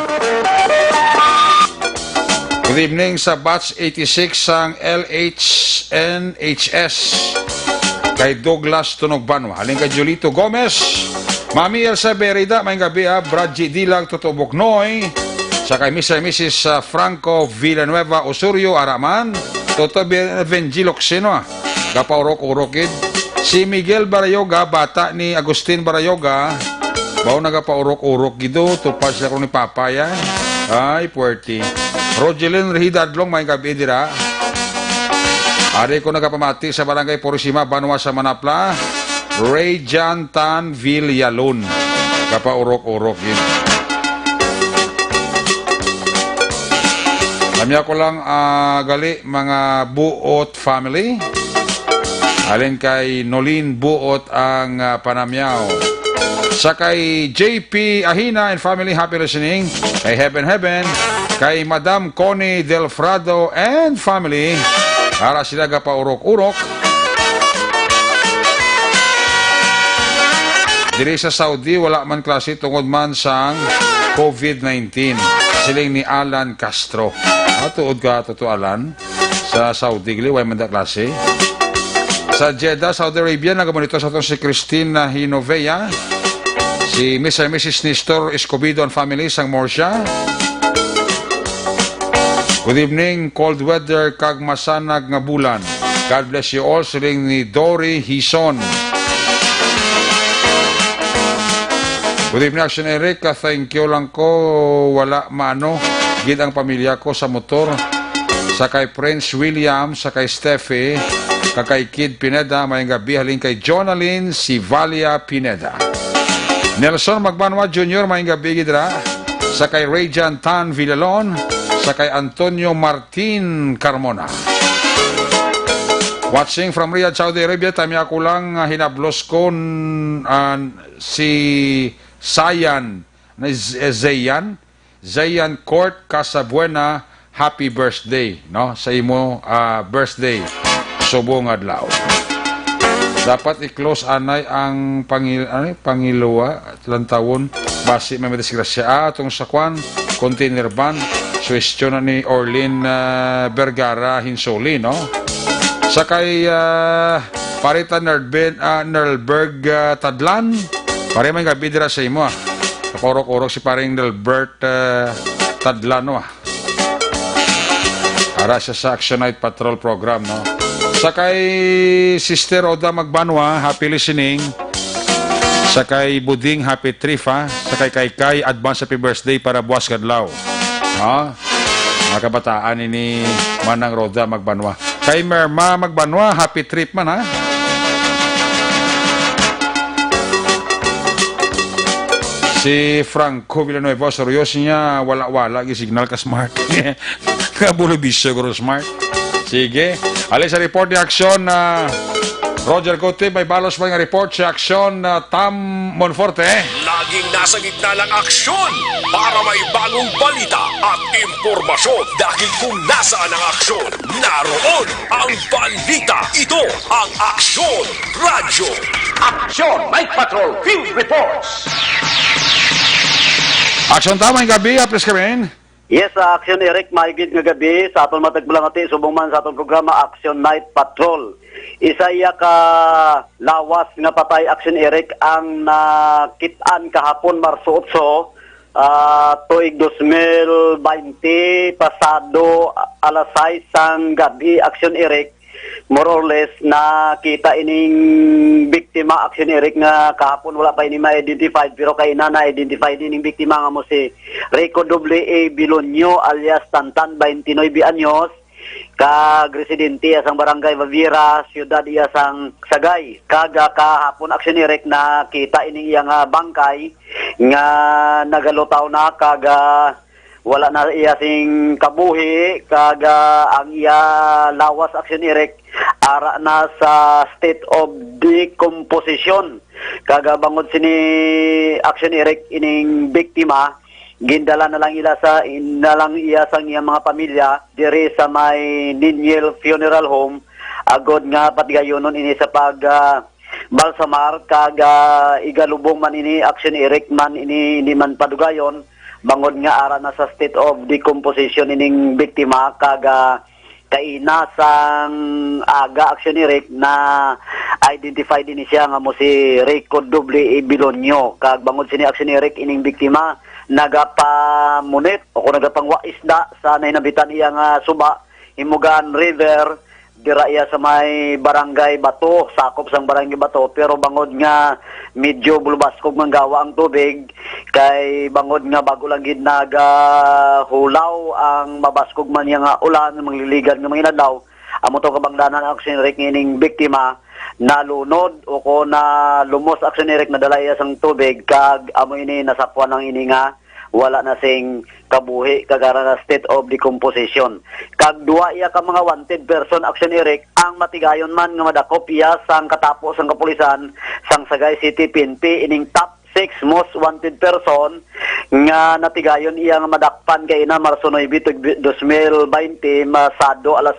Good evening sa batch eighty-six sang L H N H S. Kay Douglas Tunogbanwa. Halin kay Julito Gomez. Mami Elsa Berida, may gabi, ah. Brad G. Dilag, Toto Buknoy. Sa kay Mister and Missus, ah, Franco Villanueva Osorio, Araman. Toto Be-, Benji Loxino, ah. Gapaurok-urok gid. Si Miguel Barayoga, bata ni Agustin Barayoga, bawo nagapaurok-urok gid, oh. Tupad sila kuno ni Papa, ya. Ay, puwerte. Rogelin Rehida Adlong, may gabi dira. Ari ko nagapamati sa Barangay Purisima, Banwa sa Manapla. Ray John Tan Villalon. Gapaurok-urok gid. Lamya ko lang, ah, gali, mga Buot family. Alin kay Nolin Buot ang, ah, panamyaw. Sa kay J P Ahina and family, happy listening. Kay Heaven Heaven, kay Madam Connie Delfrado and family, ara sila gapaurok-urok. Diri sa Saudi, wala man klase tungod man sang covid nineteen. Siling ni Alan Castro. Ah, tuod ka, Toto Alan? Sa Saudi, gali, way man da klase. Sa Jeddah, Saudi Arabia, nagamonitor sa aton si Christine Hinovea, si Mister and Missus Nestor Escobedo and family sang Murcia. Good evening, cold weather kag masanag nga bulan. God bless you all, siling ni Dory Hison. Good evening, Action Eric. Ah, thank you lang ko. Wala maano gid ang pamilya ko sa motor. Sa kay Prince William, sa kay Steffi, kag kay Kid Pineda, may gabi halin kay Jonalyn Sivalia Pineda. Nelson Magbanwa Junior, may gabi gid ra. Sa kay Rayjan Tan Villalon, sa kay Antonio Martin Carmona. Watching from Riyadh, Saudi Arabia, tami ako lang, ah, hinablos ko, n-, ah, si Sayan, na Z-, eh, Zayan, Zayan Court Casabuena, happy birthday, no? Sa imo, ah, birthday, subong adlaw. Dapat i-close anay ang pangil-, ano, pangiluwa, lantawon, basi may madisgrasya. Ah, atong sa kwan, container van, suwestyon na ni Orlin, ah, Vergara Hinsoli, no? Sa kay, ah, Pare ta Nerben-, ah, Nerlberg, ah, Tadlan, pare, may gabi dira sa imo, ah. Kapaurok-urok si paring Nelbert, ah, Tadlan, no, ah. Para siya sa Action Night Patrol program, no? Sa kay Sister Oda Magbanwa, happy listening. Sa kay Buding, happy trip, ha? Sa kay Kaykay, advance happy birthday para buwas kadlaw. Ha? Mga kabataan ini, Manang Roda Magbanwa. Kay Merma Magbanwa, happy trip man, ha? Si Franco Villanueva, seryoso niya, wala-wala, gi signal ka smart. Kabulo bisyo, guro smart. Sige. Ali sa report ni Aksyon na Roger Cote, may balos pa nga report si Aksyon na Tam Monforte. Laging nasa gitna ng aksyon para may bagong balita at impormasyon dahil kung nasaan ang aksyon, naroon ang balita. Ito ang Aksyon Radyo. Aksyon Night Patrol Field Reports. Aksyon Tam, may gabi, ah, please come in. Yes, sa Aksyon Eric, maigid nga gabi sa aton matagpulang ati, subong man sa aton programa Aksyon Night Patrol. Isa iya ka lawas nga patay, Aksyon Eric, ang nakit-an kahapon, Marso otso, ah, tuig dos mil baynte, pasado alas sais sang gabi, Aksyon Eric, more or less, nakita ining biktima, Aksyon Eric, nga kahapon wala pa ini ma-identified, pero kaina na-identified ining biktima nga mo si Rico W A Bilonio alias Tantan, twenty-nine anyos, kag residente iya sang Barangay Baviera, siyudad iya sang Sagay. Kag, ah, kahapon, Aksyon Eric, nakita ini iya nga bangkay nga nagalutaw na kag, ah, wala na iya sing kabuhi, kag, ah, ang iya lawas, Aksyon Eric, ara na sa state of decomposition. Kag, ah, bangod sini, Aksyon Eric, ining biktima, gindala na lang ila sa, na lang iya sang iyang mga pamilya diri sa may Niniel Funeral Home, agod nga patigayonon ini sa pag, ah, balsamar, kag, ah, igalubong man ini, Aksyon Eric, man ini, hindi man padugayon, bangod nga ara na sa state of decomposition ining biktima, kag, ah, kaina sang aga, Aksyon Eric, na-identify din siya nga mo si Rico W A Bilonio, kag bangod sini, Aksyon Eric, ining biktima nagapamunit o kung nagapangwa isda sa nahinambitan iya nga suba, Himugan River, dira iya sa may Barangay Bato, sakop sang Barangay Bato, pero bangod nga medyo bulubaskog man gawa ang tubig, kay bangod nga bago lang gid nagahulaw ang mabaskog man niya nga ulan, mangliligan nga mga inadlaw, amo to kabangdanan, Aksyon Eric, nga ining biktima nalunod o ko na lumos, Aksyon Eric, nadala iya sang tubig, kag amo ini nasapwan lang ini nga wala na sing kabuhi, kag ara na state of decomposition. Kag duwa iya ka mga wanted person, Aksyon Eric, ang matigayon man nga madakop iya sang katapo sang kapulisan sang Sagay City P N P, ining top six most wanted person nga natigayon iya nga madakpan kaina Marso nuebe, tuig dos mil baynte, masado alas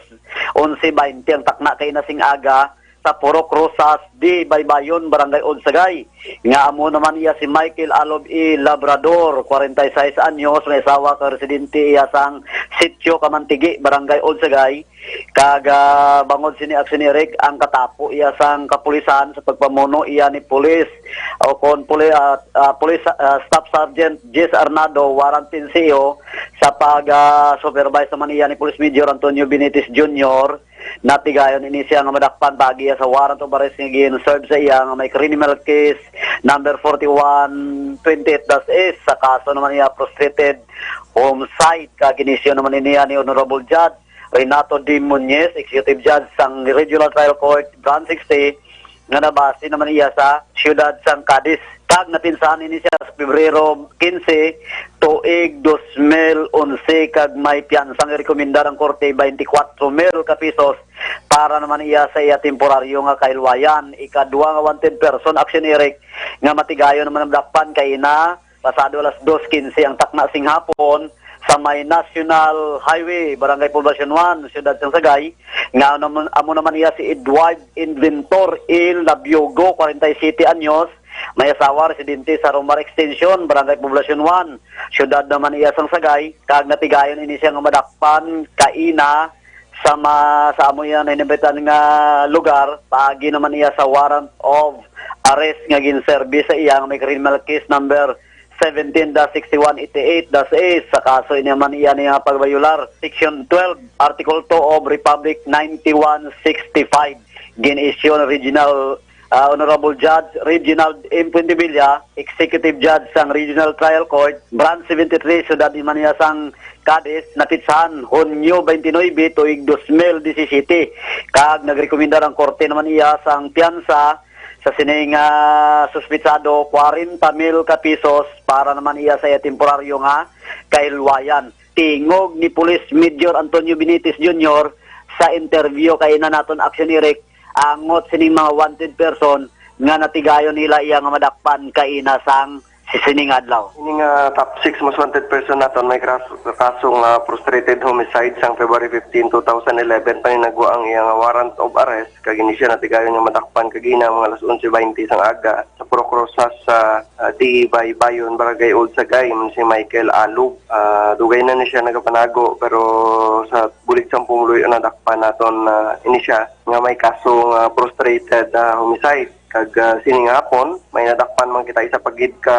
onse baynte ang takna kaina sing aga, sa Purok Rosas de Baybayon, Barangay Odsagay, nga amo naman iya si Michael Alob E. Labrador, kwarenta y seis anyos, may asawa, ka residente iya sang Sitio Kamantigi, Barangay Odsagay. Kag, ah, bangod sini, Aksyon Eric, ang katapo iya sang kapulisan sa pagpamuno iya ni Police o kon puli-, ah, ah, Police, ah, Staff Sergeant Jess Arnado, warrant P N C O, sa pag, ah, supervise naman iya ni Police Major Antonio Benitez Junior. Natigayon ini siya nga madakpan paagi sa warrant of arrest nga gin-serve sa iya nga may criminal case number forty-one twenty-eight dash S, sa kaso naman niya frustrated homicide. Kag inisyu naman ini ni Honorable Judge Renato D. Muñez, Executive Judge sang Regional Trial Court Branch sixty, nga nabase naman iya sa siyudad sang Cadiz. Kag napinsahan ini siya sa Pebrero quince, tuig dos mil onse, kag may piyansa nga rekomendar ang korte, twenty-four mil ka pesos, para naman iya sa iya temporaryo nga kahilwayan. Ikadua nga wanted person, Aksyon Eric, nga matigayon naman ang dakpan kaina pasado alas dos quince ang takna sing hapon sa may National Highway, Barangay Poblacion one, Siyudad sang Sagay, nga amo naman, amo naman iya si Edward Inventor L. Labiogo, kwarenta y siyete anyos, may asawa, residente sa Romar Extension, Barangay Poblacion one, siyudad naman iya sang Sagay, kag natigayon ini siya nga madakpan kaina sa ma-, sa amo iya nahinambitan nga lugar, paagi naman iya sa warrant of arrest nga ginserbi sa iya nga may criminal case number seventeen dash sixty-one eighty-eight dash A, sa kaso ini man iya niya pagbayular Section twelve, Article two of Republic ninety-one sixty-five. Gin-issue ni Regional, ah, Honorable Judge Reginald M. Puentevilla, Executive Judge sang Regional Trial Court, Branch seventy-three, Siyudad Imanias sang Cadiz, napitsahan Hunyo twenty-nine, tuig dos mil disisiyete, kag nagrekomendar ang korte naman iya sang piyansa sa sining suspitsado kwarenta mil ka pesos para naman iya sa iya temporaryo nga kahilwayan. Tingog ni Police Major Antonio Benitez Junior sa interview kay ina naton Action Eric, angot sining mga wanted person nga natigayon nila iya nga madakpan kaina sang si sining adlaw. Ini nga top six most wanted person naton may kras-, kaso nga frustrated homicide sang February fifteen, two thousand eleven, paninagwa ang iya nga warrant of arrest, kag ini siya natigayon nga madakpan kagina mga alas onse baynte sang aga sa Purok Rosas sa, ah, D E Baybayon, Barangay Old Sagay, man si Michael Alub. Ah, dugay na ni siya nagapanago, pero sa bulig sang pumuluyo nadakpan naton, ah, ini siya nga may kaso nga frustrated, ah, homicide. Kag, ah, sining hapon, may nadakpan man kita isa pa gid ka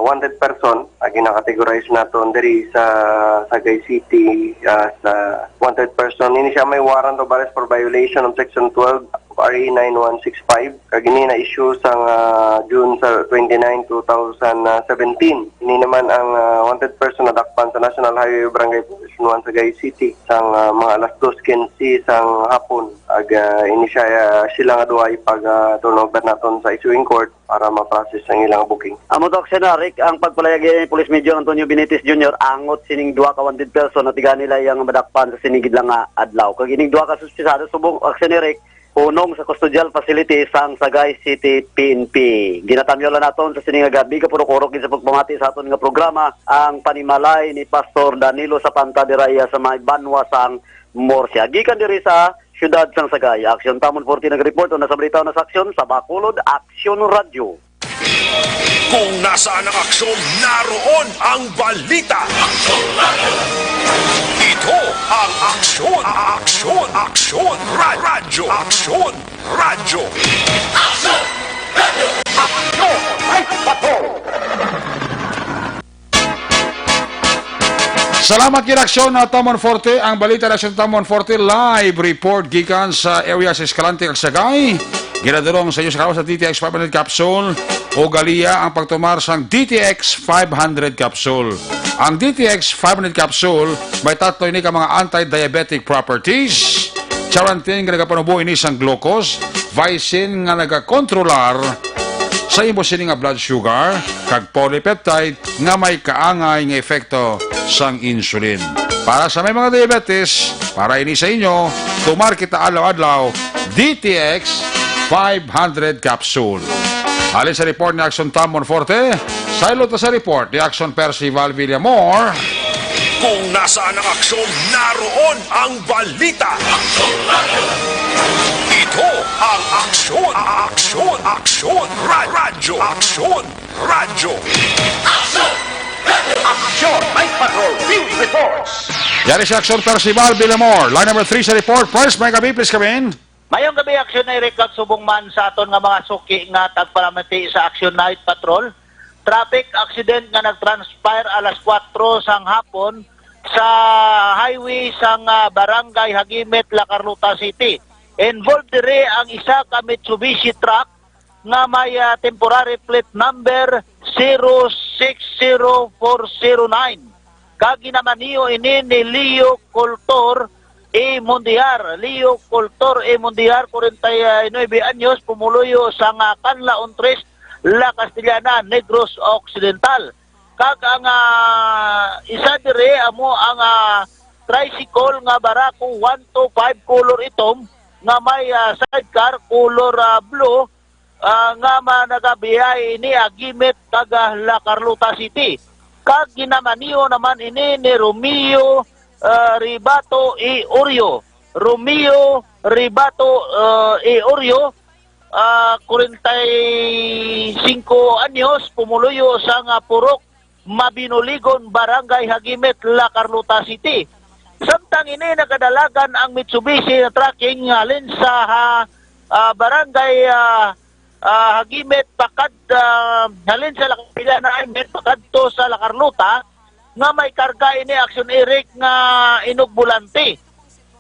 wanted person nga gina-categorize naton diri sa Sagay City, ah, sa wanted person. Ini siya may warrant of arrest for violation of Section twelve of R A nine one six five. Kag ini na-issue sang, ah, June sa twenty-nine, two thousand seventeen. Ini naman ang, ah, wanted person nadakpan sa National Highway, Barangay Poblacion one, Sagay City, sang, ah, mga alas dos quince sang hapon. Ag, ah, ini siya, ah, sila nga duha ipag, ah, turn over naton sa issuing court para ma-process ang ilang booking. Amo to, Action Eric, ang pagpalayag ni Police Major Antonio Benitez Junior, angot sining duha ka wanted person na tiga nila iyang madakpan sa sining gid lang nga adlaw. Kag ining duha ka suspetsado subong, Action Eric, hunong sa custodial facility sang Sagay City P N P. Ginatamyaw lang naton sa sining nga gabi, kapurok-urok gid sa pagpamati sa aton nga programa, ang panimalay ni Pastor Danilo Sapanta dira iya sa may banwa sang Murcia. Gikan diri sa siyudad sang Sagay, Action Tamon forty nag-report. Una sa balita, una sa aksyon, sa Bacolod, Action Radio. Kung nasaan ang aksyon, naroon ang balita. Ito ang Aksyon, Aksyon, Aksyon, Ra-, Radyo, Aksyon, Radyo. Aksyon, may patrol. Salamat gid, Aksyon, ah, Tamon forty. Ang balita na Aksyon Tamon forty, live report gikan sa area sa Escalante kag Sagay. Ginadulong sa inyo sa karon sa D T X five hundred capsule. Ugaliya ang pagtumar sang D T X five hundred capsule. Ang D T X five hundred capsule may tatlo ini ka mga anti-diabetic properties. Charantin nga nagapanubo ini sang glucose, vicin nga nagakontrolar sa imo sini nga blood sugar, kag polypeptide nga may kaangay nga epekto sang insulin. Para sa may mga diabetes, para ini sa inyo, tumar kita adlaw-adlaw, D T X five hundred capsule. Halin sa report ni Action Tamon Forte, saylo ta sa report ni Action Percival Villamor. Kung nasaan ang aksyon, naroon ang balita. Ito ang Aksyon, Aksyon, Aksyon, Ra-, Radyo, Aksyon, Radyo. Aksyon! Aksyon! May patrol! Field reports! Yari si Aksyon Percival Villamor. Line number three sa report. First, may gabi, please come in. Mayong gabi, Aksyon Eric, kag subong man sa aton nga mga suki nga tagpalamati sa Aksyon Night Patrol. Traffic accident nga nag-transpire alas kuwatro sang hapon sa highway sang, ah, Barangay Hagimit, La Carlota City. Involved diri ang isa ka Mitsubishi truck nga may, ah, temporary plate number zero six zero four zero nine. Kag ginamaneho ini ni Leo Cultor A. Mondiar. Leo Cultor A. Mondiar, kwarenta y nuebe anyos, pumuluyo sa nga Canla Untres, La Castellana, Negros Occidental. Kag ang, ah, isa diri amo ang, ah, tricycle nga Barako one two five color itom nga may, ah, sidecar color, ah, blue, ah, nga ma-, nagabiyahe ini Hagimit kag, ah, La Carlota City. Kag ginamaneho naman ini ni Romeo, ah, Ribato E. Orio. Romeo Ribato, ah, E. Orio, ah, kwarenta y singko anyos, pumuluyo sa nga Purok Mabinuligon, Barangay Hagimit, La Carlota City. Samtang ini, nagadalagan ang Mitsubishi na trucking halin sa, ha, ah, Barangay, ah, ah, Hagimit, pakad, ah, halin sa La Castellana Hagimit, pakadto sa La Carlota, nga may karga ini, Aksyon Eric, nga inugbolante.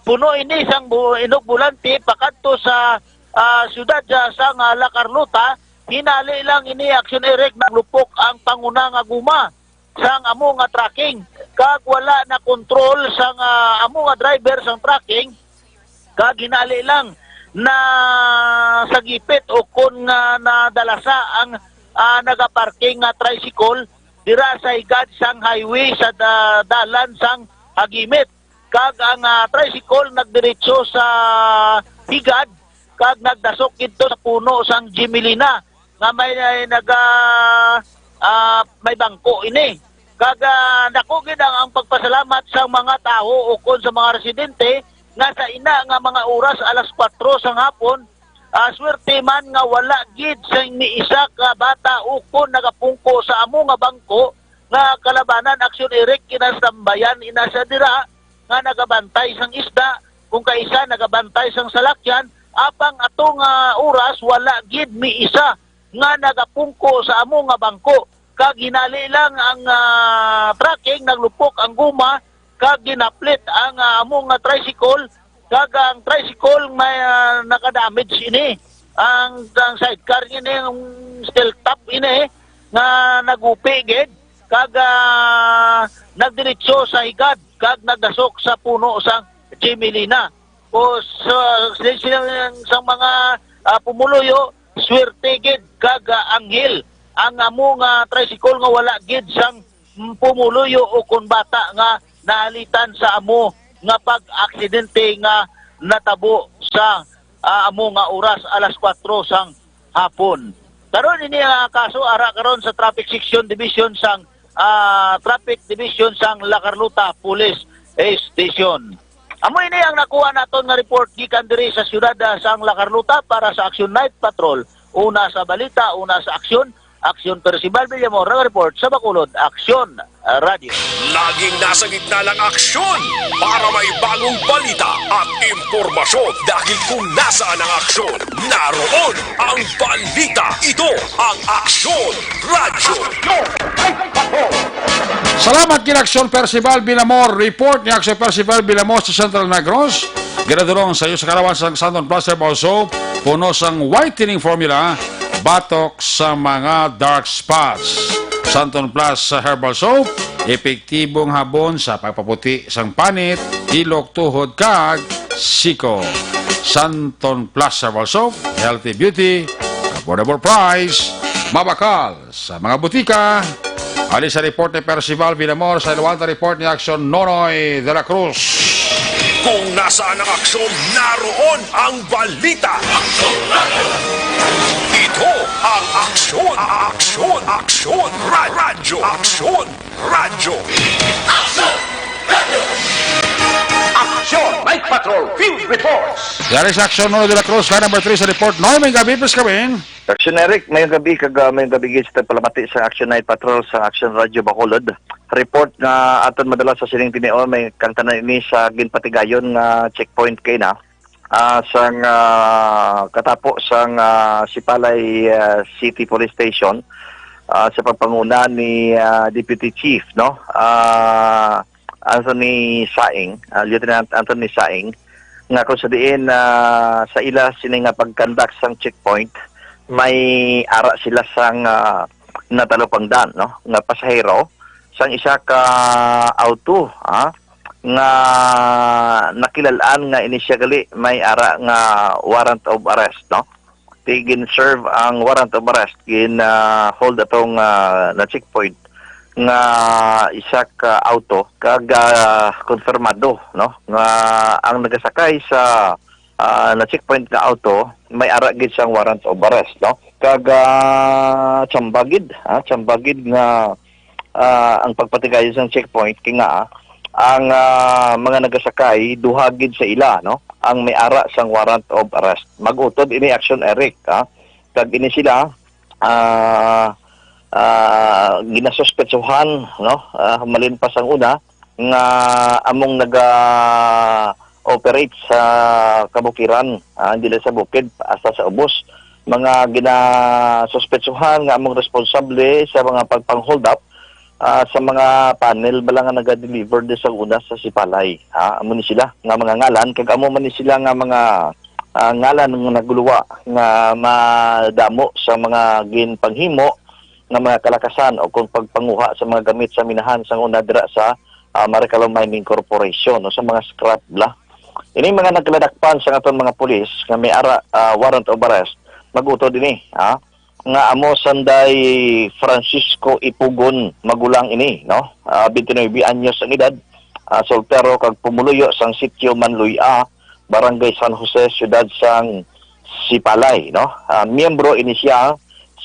Puno ini sang bu-, inugbolante pakadto sa, ah, siyudad sa, sang, ah, La Carlota. Hinali lang ini, Aksyon Eric, naglupok ang panguna nga guma sang amo nga trucking, kag wala na kontrol sang, ah, amo nga driver sang trucking, kag hinali lang nasagipit o kon nga nadalasa ang, ah, nagaparking nga tricycle dira sa higad sang highway sa da-, dalan sang Hagimit. Kag ang, ah, tricycle nagdiretso sa higad kag nagdasok didto sa puno sang Gemelina nga may, naga, ah, may bangko ini. Kag, ah, dako gid ang, ang pagpasalamat sa mga tawo ukon sa mga residente nga sa ina nga mga oras, alas kuwatro sang hapon, ah, swerte man nga wala gid sing ni isa ka bata ukon nagapungko sa amo nga bangko nga kalabanan, Aksyon Eric, kinastambayan ina sa dira nga nagabantay sang isda, kung kaisa nagabantay sang salakyan, apang ato nga oras wala gid ni isa nga nagapungko sa amo nga bangko. Kag hinali lang ang, ah, tracking, naglupok ang guma, kag ginaplit ang, ah, amo nga tricycle, kag ang tricycle may, ah, nakadamage ini. Ang, ang sidecar ini, ang steel top ini, nga nagupi gid, kag, ah, nagdiretso sa higad, kag nagdasok sa puno sang Gemelina. O sa, sa, sa, sa mga, ah, pumuluyo, swerte gid kag, ah, anghel ang amo nga tricycle nga wala gid sang pumuluyo o kon bata nga naalitan sa amo nga pag-aksidente nga natabo sa, ah, amo nga oras, alas kuwatro sang hapon. Karon ini nga kaso ara karon sa Traffic Section Division sang, ah, Traffic Division sang La Carlota Police Station. Amo ini ang nakuha naton nga report gikan diri sa siyudad, ah, sang La Carlota para sa Action Night Patrol. Una sa balita, una sa aksyon, Aksyon Percival Villamor, nag-report sa Bacolod Aksyon, ah, Radyo. Laging nasa gitna ng aksyon para may bagong balita at impormasyon, dahil kung nasaan ang aksyon, naroon ang balita. Ito ang Aksyon Radyo. Salamat kay Aksyon Percival Villamor. Report ni Aksyon Percival Villamor sa Central Negros. Ginadulong sa iyo sa kalawan sang Santon Plus Herbal Soap, puno sang whitening formula, batok sa mga dark spots. Santon Plus Herbal Soap, epektibong habon sa pagpaputi sang panit, ilok, tuhod, kag siko. Santon Plus Herbal Soap, healthy beauty, affordable price, mabakal sa mga butika. Ali sa report ni Percival Villamor, sa Ilawanta report ni Aksyon Nonoy de la Cruz. Kung nasaan ang aksyon, naroon ang balita. Ito ang aksyon, aksyon, aksyon, ra-, radyo, aksyon, radyo. Action Night Patrol Field Reports. Yari sa Aksyon Nonoy de la Cruz, line number three sa report. Noy, may gabi, please, kami. Action Eric, mayong gabi kag, ah, mayong gabi gid sa palamati sa Action Night Patrol sa Action Radio Bacolod. Report nga aton madala sa sining tinion, may kang tanan ini sa ginpatigayon nga checkpoint kay na, ah, sang, ah, katapo sang, ah, Sipalay, ah, City Police Station, ah, sa pagpanguna ni, ah, Deputy Chief, no? Ah, Anthony Saing, ah, Lieutenant Anthony Saing, nga kung sa diin, ah, sa ila sini nga pag-conduct sang checkpoint, may ara sila sang, ah, natalupangdan, no, nga pasahero sang isa ka auto, ah, nga nakilal-an nga ini siya gali may ara nga warrant of arrest, no? Ti gin-serve ang warrant of arrest, gin, ah, hold atong, ah, na checkpoint nga isa ka auto kag, ah, konfirmado, no, nga ang nagasakay sa, ah, na checkpoint nga auto may ara gid sang warrant of arrest, no? Kag, ah, tsamba gid, ah, tsamba gid nga, ah, ang pagpatigayon sang checkpoint kay nga, ah, ang, ah, mga nagasakay duha gid sa ila, no, ang may ara sang warrant of arrest. Mag-utod ini, Action Eric, ah. Kag ini sila, ah, ah, ginasuspetsuhan, no, ah, malin pa sang una nga among naga-operate sa kabukiran, ah, dili sa bukid, hasta sa ubos. Mga ginasuspetsuhan nga among responsable sa mga pagpang-hold up, ah, sa mga panel bala nga naga-deliver di sa una sa Sipalay, ha? Amo ni sila nga mga ngalan, kag amo man ni sila nga mga, ah, ngalan nga naguluwa nga madamo sa mga ginpanghimo nga mga kalakasan o kung pagpanguha sa mga gamit sa minahan sang una dira sa, ah, Maricalo Mining Corporation, no, sa mga scrap bala. Ini mga nagkaladakpan sa aton mga pulis nga may ara, ah, warrant of arrest, mag-utod ini, ha, nga amo sanday Francisco Ipugon, magulang ini, no? Ah, twenty-nine anyos ang edad, ah, soltero kag pumuluyo sang sitio Manluy-A, Barangay San Jose, siyudad sang Sipalay, no? Ah, miyembro ini siya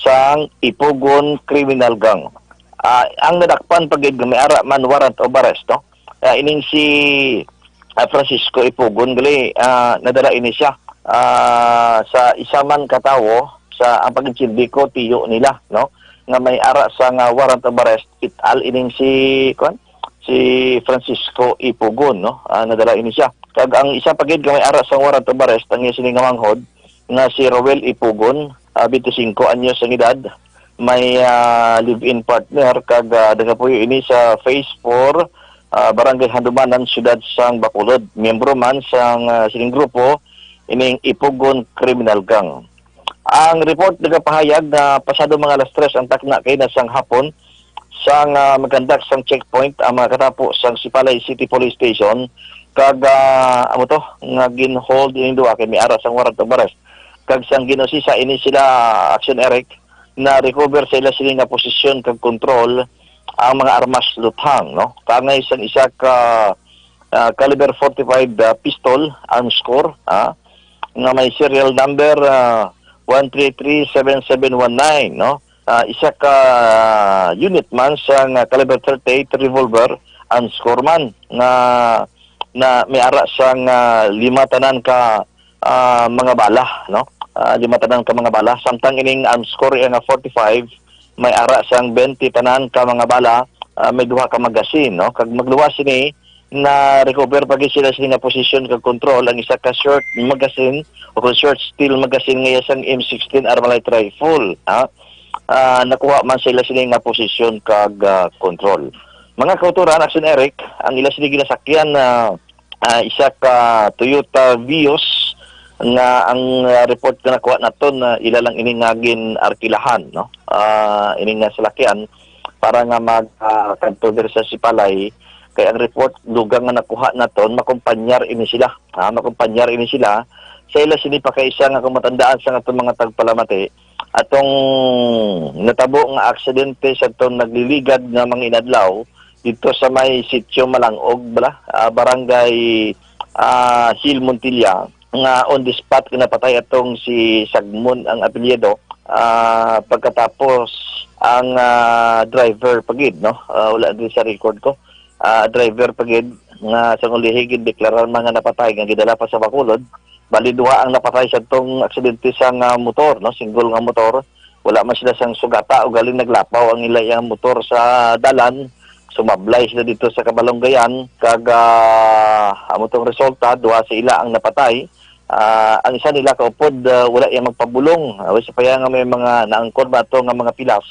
sang Ipugon Criminal Gang. Ah, ang nadakpan pa gid nga may ara man warrant of arrest, no? Ah, ining si, ah, Francisco Ipugon gali, ah, nadala ini siya, ah, sa isa man ka tawo sa ang pag-intindi ko tiyo nila, no? Nga may ara sa nga warrant of arrest, it al ining si, kuan, si Francisco Ipugon, no? Ah, nadala ini siya. Kag ang isa pa gid nga may ara sa warrant of arrest, ang iya sini nga manghod nga si Roel Ipugon, ah, twenty-singko anyos ang edad, may, ah, live-in partner kag, ah, nagapuyo ini sa Phase four, ah, Barangay Handumanan, siyudad sang Bacolod. Miyembro man sang, ah, sining grupo ining Ipugon Criminal Gang. Ang report nagapahayag nga pasado mga alas tres ang takna kay na sang hapon, sang, ah, magkandak sang checkpoint ang mga katapo sang Sipalay City Police Station, kag, ah, amo to nga gin-hold ining duha kay may ara sang warrant of arrest. Kag sang gin-usisa ini sila, Action Eric, na-recover sa ila sini nga posisyon kag kontrol ang mga armas luthang, no? Kaangay sang isa ka, ah, caliber forty-five, ah, pistol, arms core, ah, nga may serial number, ah, one three three seven seven one nine, no? Ah, isa ka unit man sang caliber thirty-eight revolver, arms core man, nga na may ara sang, ah, lima tanan ka, ah, mga bala, no? Ah, lima tanan ka mga bala. Samtang ining arms core nga forty-five, may ara sang twenty tanan ka mga bala, ah, may duha ka magazine, no? Kag magluwas sini, na-recover pa gid sila sini nga posisyon kag kontrol ang isa ka short magazine o kung short steel magazine nga iya sang M sixteen Armalite rifle, ha? Ah, nakuha man sila sini nga posisyon kag, ah, kontrol. Mga kautoran, Action Eric, ang ila sini ginasakyan na, ah, isa ka Toyota Vios nga ang, ah, report nga nakuha naton na ila lang ini nga gin-arkilahan, no? Ah, ini nga salakyan para nga mag, ah, kadto diri sa Sipalay, kay ang report dugang nga nakuha naton, makumpanyar ini sila. Ah, makumpanyar ini sila sa ila sini pa kay isa nga kung matandaan sa aton mga tagpalamati, atong natabo nga aksidente sa atong nagliligad nga mga inadlaw dito sa may sitio Malangog, bala, ah, barangay, ah, Hill Montilla, nga on the spot nga napatay atong si Sagmon ang apelyido. Ah, pagkatapos ang, ah, driver pa gid, no? Ah, wala din sa record ko. Ah, driver pa gid nga sa ulihi gid deklarar man nga napatay nga gidala pa sa Bacolod. Bali duha ang napatay sa tong aksidente sa nga motor, no? Single nga motor. Wala man sila sang sugata, ugaling naglapaw ang ila iyang motor sa dalan. Sumablay sila dito sa kabalunggayan kag, ah, amo tong resulta, duha sa ila ang napatay. Ah, ang isa nila kaupod, ah, wala iya magpabulong. Ah, sa paya nga may mga naangkon ba to nga mga pilas,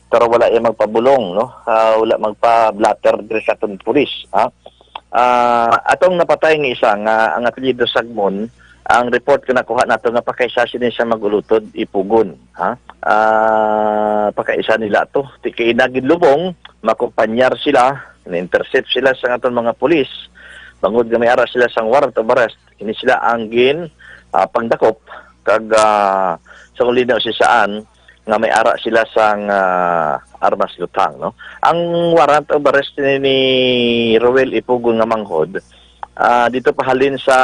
pero wala iya magpabulong, no? Ah, wala magpa-blotter diri sa atong pulis, ha? Ah, atong napatay nga isa nga ang apelyido Sagmon, ang report nga nakuha nato nga pakaisa sini sa mag-ulutod, Ipugon, ha? Ah, pakaisa nila to. Ti kay nagin lubong, makumpanyar sila, na-intercept sila sa aton mga pulis. Bangod nga may ara sila sang warrant of arrest, ini sila ang gin, ah, pangdakop kag, ah, sa uli na usisaan nga may ara sila sang, ah, armas luthang, no? Ang warrant of arrest ni, ni Roel Ipugon nga manghod, ah, dito pahalin sa,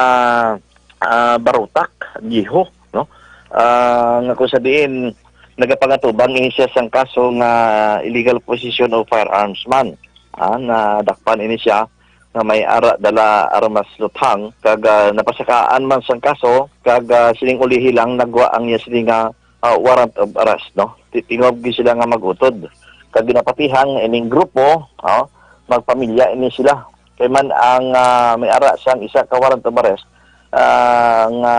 ah, Barotac, Viejo, no? Ah, nga kung sa diin nagapangatubang ini siya sang kaso nga illegal possession of firearms man. Ah, nadakpan ini siya nga may ara dala armas luthang kag, ah, napasakaan man sang kaso kag, ah, sining ulihi lang nagwa ang iya sini nga, ah, warrant of arrest, no? Ti-, tingob gid sila nga mag-utod. Kag ginapatihan nga ining grupo, oh, magpamilya ini sila. Kay man ang, ah, may ara sang isa ka warrant of arrest, ah, nga,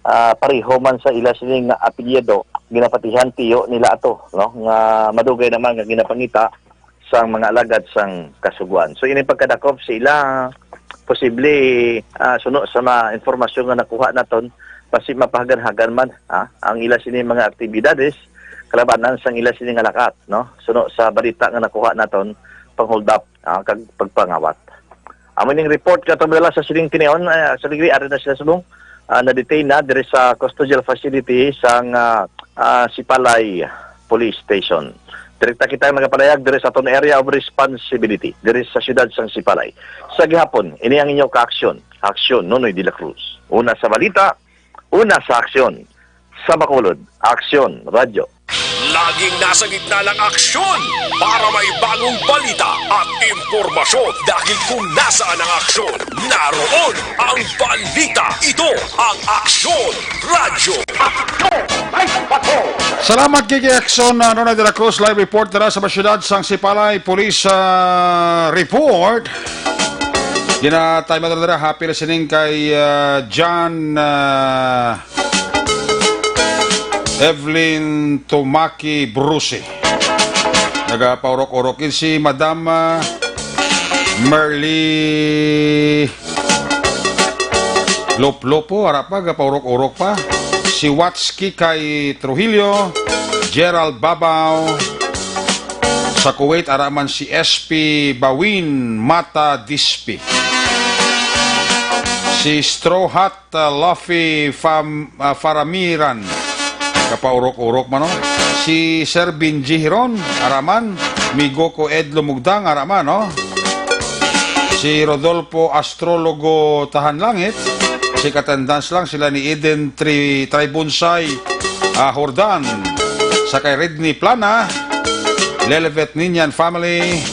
ah, pareho man sa ila sini nga apelyido, ginapatihan tiyo nila ato, no? Nga madugay naman nga ginapangita sang mga alagad sang Kasugoan. So, ini pagkadakop sa ila, posible, ah, suno sa mga impormasyon nga nakuha naton, basi mapahagan-hagan man, ah, ang ila sini mga aktibidades kalabanan sang ila sini nga lakat, no? Suno sa balita nga nakuha naton, pang-hold up, ah, kag pagpangawat. Amo ning report nga tumala sa sining tinion, ah, sa degree, ari na sila subong, ah, na-detain na diri sa custodial facility sang, ah, ah, Sipalay Police Station. Direkta kita nagapadayag diri sa aton area of responsibility, diri sa siyudad sang Sipalay. Sa gihapon, ini ang inyo kaaksyon, Aksyon Nonoy de la Cruz. Una sa balita, una sa aksyon. Sa Bacolod, Aksyon Radyo. Laging nasa gitna ng aksyon para may bagong balita at impormasyon, dahil kung nasaan ang aksyon, naroon ang balita. Ito ang Aksyon Radyo. Salamat, Kiki Aksyon, uh, Ronald de la Cruz, live report dira sa syudad sang Sipalay. Police, uh, report. Gina-time out dira. Happy listening kay, uh, John, uh, Evelyn Tumaki Bruce. Nagapaurok-urok gid si Madam, ah, Merly Loplopo, ara pa, gapaurok-urok pa. Si Watski kay Trujillo, Gerald Babao. Sa Kuwait, ara man si S P Bawin Mata Dispi. Si Straw Hat uh, Luffy Fam-, uh, Faramiran. Kapaurok-urok man, no? Si Sir Benji Hiron, ara man. Migo ko Ed Lumugdang, ara man, no? Si Rodolfo Astrologo Tahan Langit. Si katandans lang sila ni Eden Tri-, Tribonsay, ah, Jordan. Sa kay Redney Plana, Lelevet Ninyan family.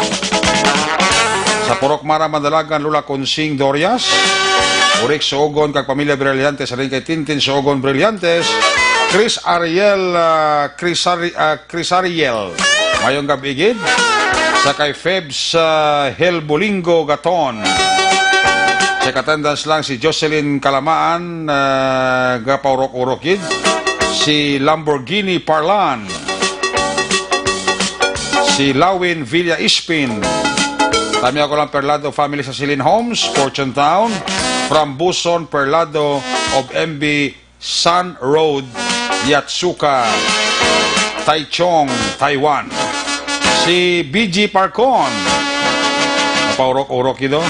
Sa Purok Mara, Mandalagan, Lola Consing Dorias, Urik Suogon kag pamilya Brillantes, rin kay Tintin Suogon Brillantes, Chris Ariel, ah, Chris Ari-, ah, Chris Ariel. Mayong gabi gid. Sa kay Febs, ah, Helbulingo Gaton. Sa katandans lang si Jocelyn Kalamaan, ah, gapaurok-urok gid. Si Lamborghini Parlan. Si Lawin Villa Ispin. Tami ako lang Perlado family sa Silin Homes, Fortune Town, from Buson, Perlado of M B Sun Road, Yatsuka, Taichung, Taiwan. Si B G Parcon. Paurok-urok ito.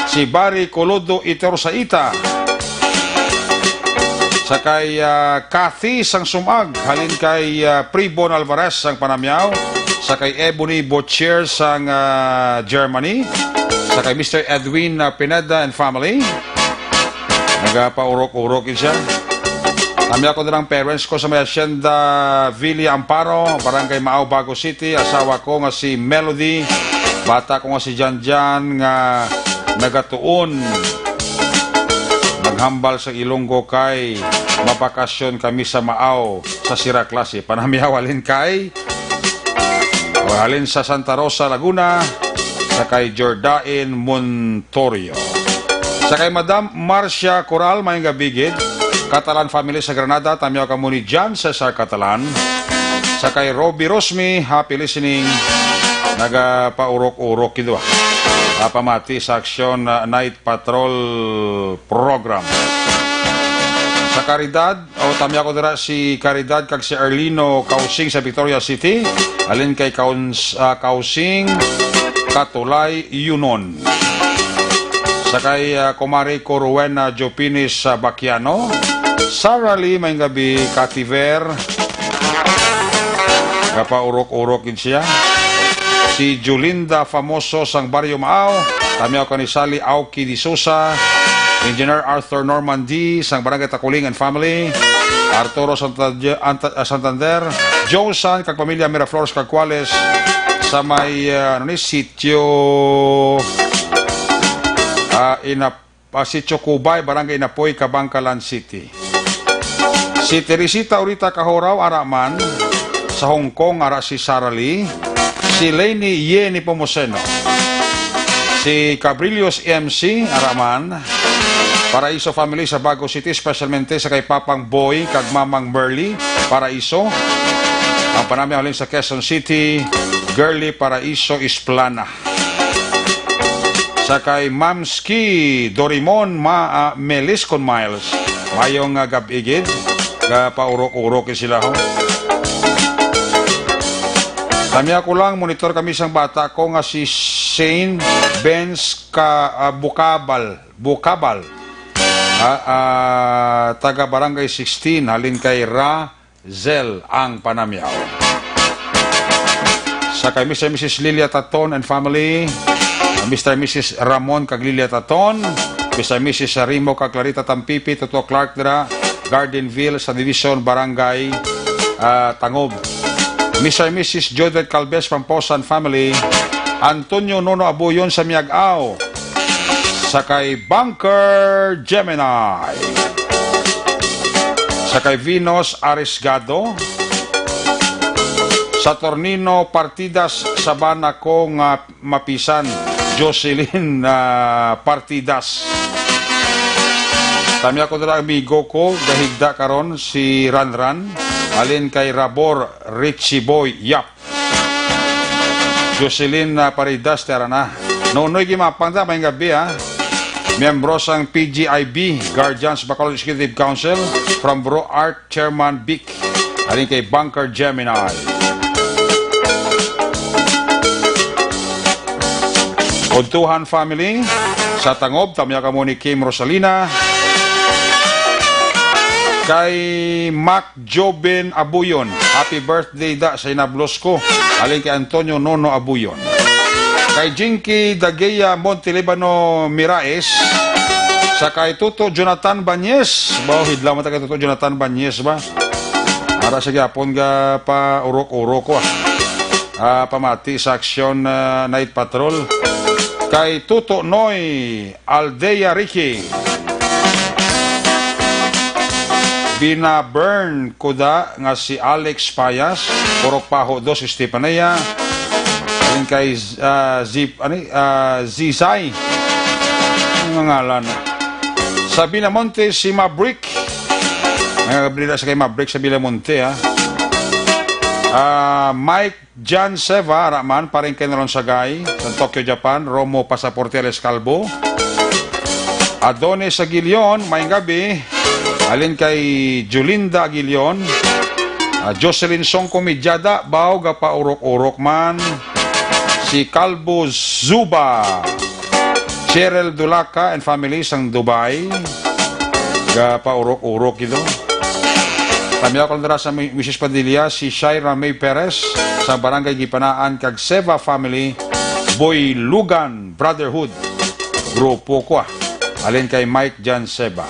Si Barry Colodo Itorsaita. Sa kay, ah, Kathy sang Sumag, halin kay, ah, Pribon Alvarez sang Panamyaw, sa kay Ebony Butcher sang, ah, Germany, sa kay Mister Edwin, ah, Pineda and family. Nagapaurok-urok gid siya. Kami ako nilang parents ko sa may Hacienda Villa Amparo, Barangay Maao, Bago City. Asawa ko nga si Melody, bata ko nga si Janjan nga nagatuon. Maghambal sa Ilonggo kay mabakasyon kami sa Maao sa sira klase. Panamyaw halin kay, o halin sa Santa Rosa, Laguna, sa kay Jordain Montorio. Sa kay Madam Marcia Coral, may gabigid. Catalan family sa Granada, tamyaw kamo ni John Cesar Catalan. Sa kay Robbie Rosmi, happy listening. Nagapaurok-urok gid, ah. Napamati sa Aksyon, ah, Night Patrol Program. Sa Caridad, o, tamyaw ko dira si Caridad kag si Arlino Kausing sa Victoria City. Alin kay Kaun-, ah, Kausing, Katulay, Yunon. Sa kay, ah, kumare ko Rowena Jopinis sa Baquiano. Sara Lee, may gabi, Kativer. Gapaurok-urok gid siya. Si Julinda Famoso sang Barrio Maao, tamyaw ka ni Sally Auki de Sousa, Engineer Arthur Normandy sang Barangay Takuling and family, Arturo Santa-, Anta-, ah, Santander, Joe San kag pamilya Miraflores kag Cuales sa may, ah, ano ni, sitio, ah, Inap-, ah, Sitio Cubay, Barangay Inapoy, Kabankalan City. Si Teresita Urita Kahuraw, ara man. Sa Hong Kong, ara si Sara Lee. Si Lainey Ye Nepomuceno. Si Cabrillos M C, ara man. Paraiso family sa Bago City, specialmente sa kay Papang Boy kag Mamang Merly Paraiso. Ang panami halin sa Quezon City, Girly Paraiso Isplana. Sa kay Mamski Dorimon, ma, ah, Melis kon Miles. Mayong, ah, gab-i gid. Gapaurok-urok gid sila, ho. Kami ako lang, monitor kami sang bata ko nga si Shane Benz Ka-, ah, Bukabal, Bukabal, ah, ah, taga Barangay sixteen, halin kay Ra Zel ang panamyaw. Sa kay Mister and Missus Lilia Taton and family, uh, Mister and Missus Ramon kag Lilia Taton, Mister and Missus Rimo kag Clarita Tampipi, Toto Clark dira, Gardenville, sa Division, Barangay, uh, Tangob. Mister and Missus Judith Calves Pamposa and family, Antonio Nono Abuyon sa Miag-ao, sa kay Bunker Gemini, sa kay Venus Arisgado, Saturnino Partidas, Sabana ko nga mapisan, Jocelyn, ah, Partidas. Kami ako dira, amigo ko, gahigda karon si Ranran, alin kay Rabor, Richie Boy, yap. Jocelyn, ah, Paridas, tara na. Nonoy Gimapang ta, may gabi, ha. Miyembro sang P G I B, Guardians Bacolod Executive Council, from Bro Art, Chairman Vic. Alin kay Bunker Gemini. Udtuhan family, sa Tangob, tamya kamo ni Kim Rosalina. Kay Mac Joben Abuyon, happy birthday da sa hinablos ko. Alin kay Antonio Nono Abuyon. Kay Jinky Daguia Montelibano Miraes, sa kay Tuto Jonathan Banyes. Ba, hidlaw man ta kay Tuto Jonathan Banyes ba? Ara sa gyapon ga pa urok-urok ko, ah. Ah, pamati sa Aksyon, ah, Night Patrol. Kay Tuto Noy Aldea Ricky. Bina-burn ko da nga si Alex Payas, Purok Paho dos, Estefania. Alin kay, ah, Zip, ani, ah, Zizay. Ang ngalan. Sa Villamonte, si Maverick. Mga kabrida sa kay Maverick sa Villamonte, ha. Ah, Mike John Seva, ara man, paring kay Nalon Sagay, sa Tokyo, Japan, Romo Pasaporte alias Calvo. Adonis Aguilion, maayong gabi. Alin kay Julinda Aguilion. Ah, Jocelyn Songko Mijada, baw, gapaurok-urok man. Si Calvo Zuba. Cheryl Dulaca and family sang Dubai. Gapaurok-urok ito. Tamyaw ko lang dira sa mi-, Missus Padilla, si Shaira May Perez, sa Barangay Gipanaan, kag Seva family, Boy Lugan Brotherhood. Grupo ko, ah. Alin kay Mike Jan Seva.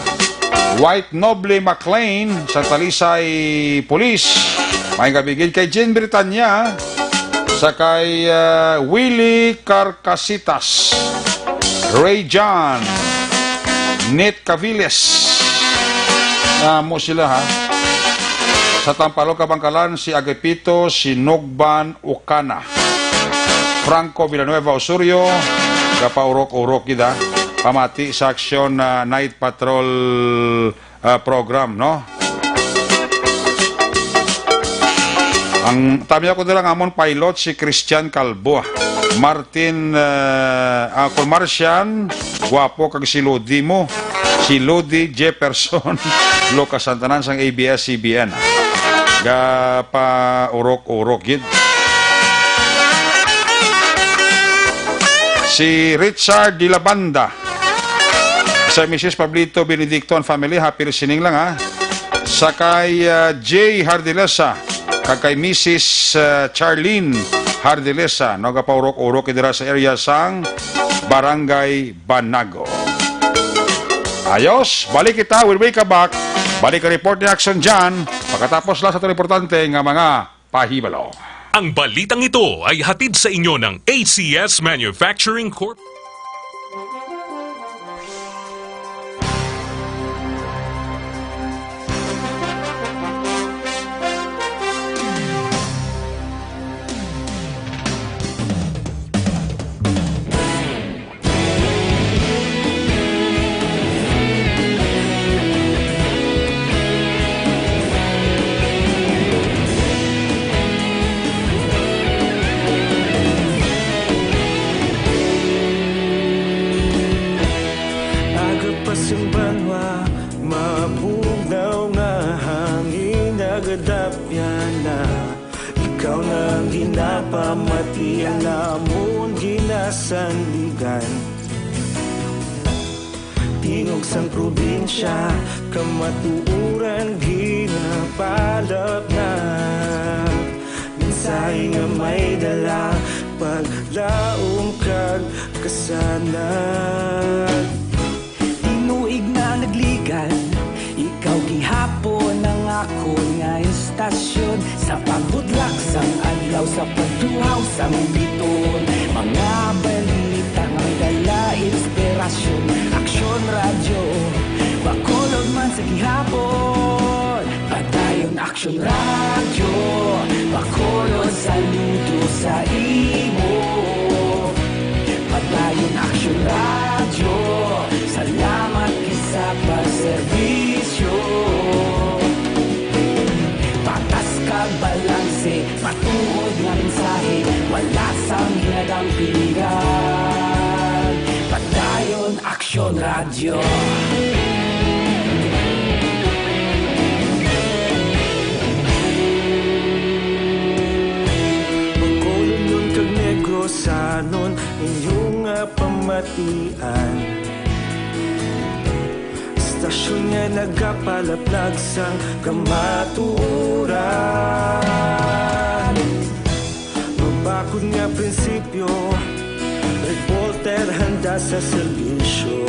White Noble McLean sa Talisay Police. May gabigin kay Jean Britanya, sa kay, ah, Willie Carcasitas, Ray John, Nit Caviles. Amo sila, ha. Sa Tampalog Kabangkalan, si Agapito, si Nogban Ukana. Franco Villanueva Osorio, gapaurok-urok gid, ha. Pamati sa Aksyon, ah, Night Patrol, ah, program, no? Ang tamya ko dira nga amon pilot si Christian Calvo, ah. Martin, ah, ah, kung Martian, guwapo kag si Lodi mo. Si Lodi Jefferson Lucas Santanan sang A B S C B N. Gapaurok-urok gid. Si Richard de la Banda. Sa Missus Pablito Benedicto and family, happy listening lang, ha. Sa kay, ah, Jay Hardilesa, kag kay Missus, ah, Charlene Hardilesa, no, gapaurok-urok dira sa area sang Barangay Banago. Ayos, balik kita, we'll wake up back. Balik ang report ni Action John. Pagkatapos lang sa itong importante nga mga pahibalo. Ang balitang ito ay hatid sa inyo ng A C S Manufacturing Corp. Agapas ang banwa, mabugnaw nga hangin, nagadapyan na. Ikaw na ang ginapamati, ang amon gina- sandigan. Tingog sang probinsya, kamatuoran ginapalapnap. Mensahe nga may dala, paglaom kag kasanag. Tinuig na nagligan, ikaw gihapon ang akon nga istasyon. Sa pagbudlak sang adlaw, sa pagtuhaw sang bituon, mga balita nga may dala inspirasyon. Aksyon Radyo, Bacolod man sa gihapon. Padayon Aksyon Radyo, Bacolod saludo sa imo. Padayon Aksyon Radyo, salamat gid sa pagserbisyo. Patas kag balanse, matuod nga mensahe, wala sang ginadampigan. Padayon Aksyon Radyo. Bacolodnon kag Negrosanon, inyo nga pamatian. Istasyon nga nagapalaplag sang kamatuoran. Mabakod nga prinsipyo, reporter handa sa serbisyo.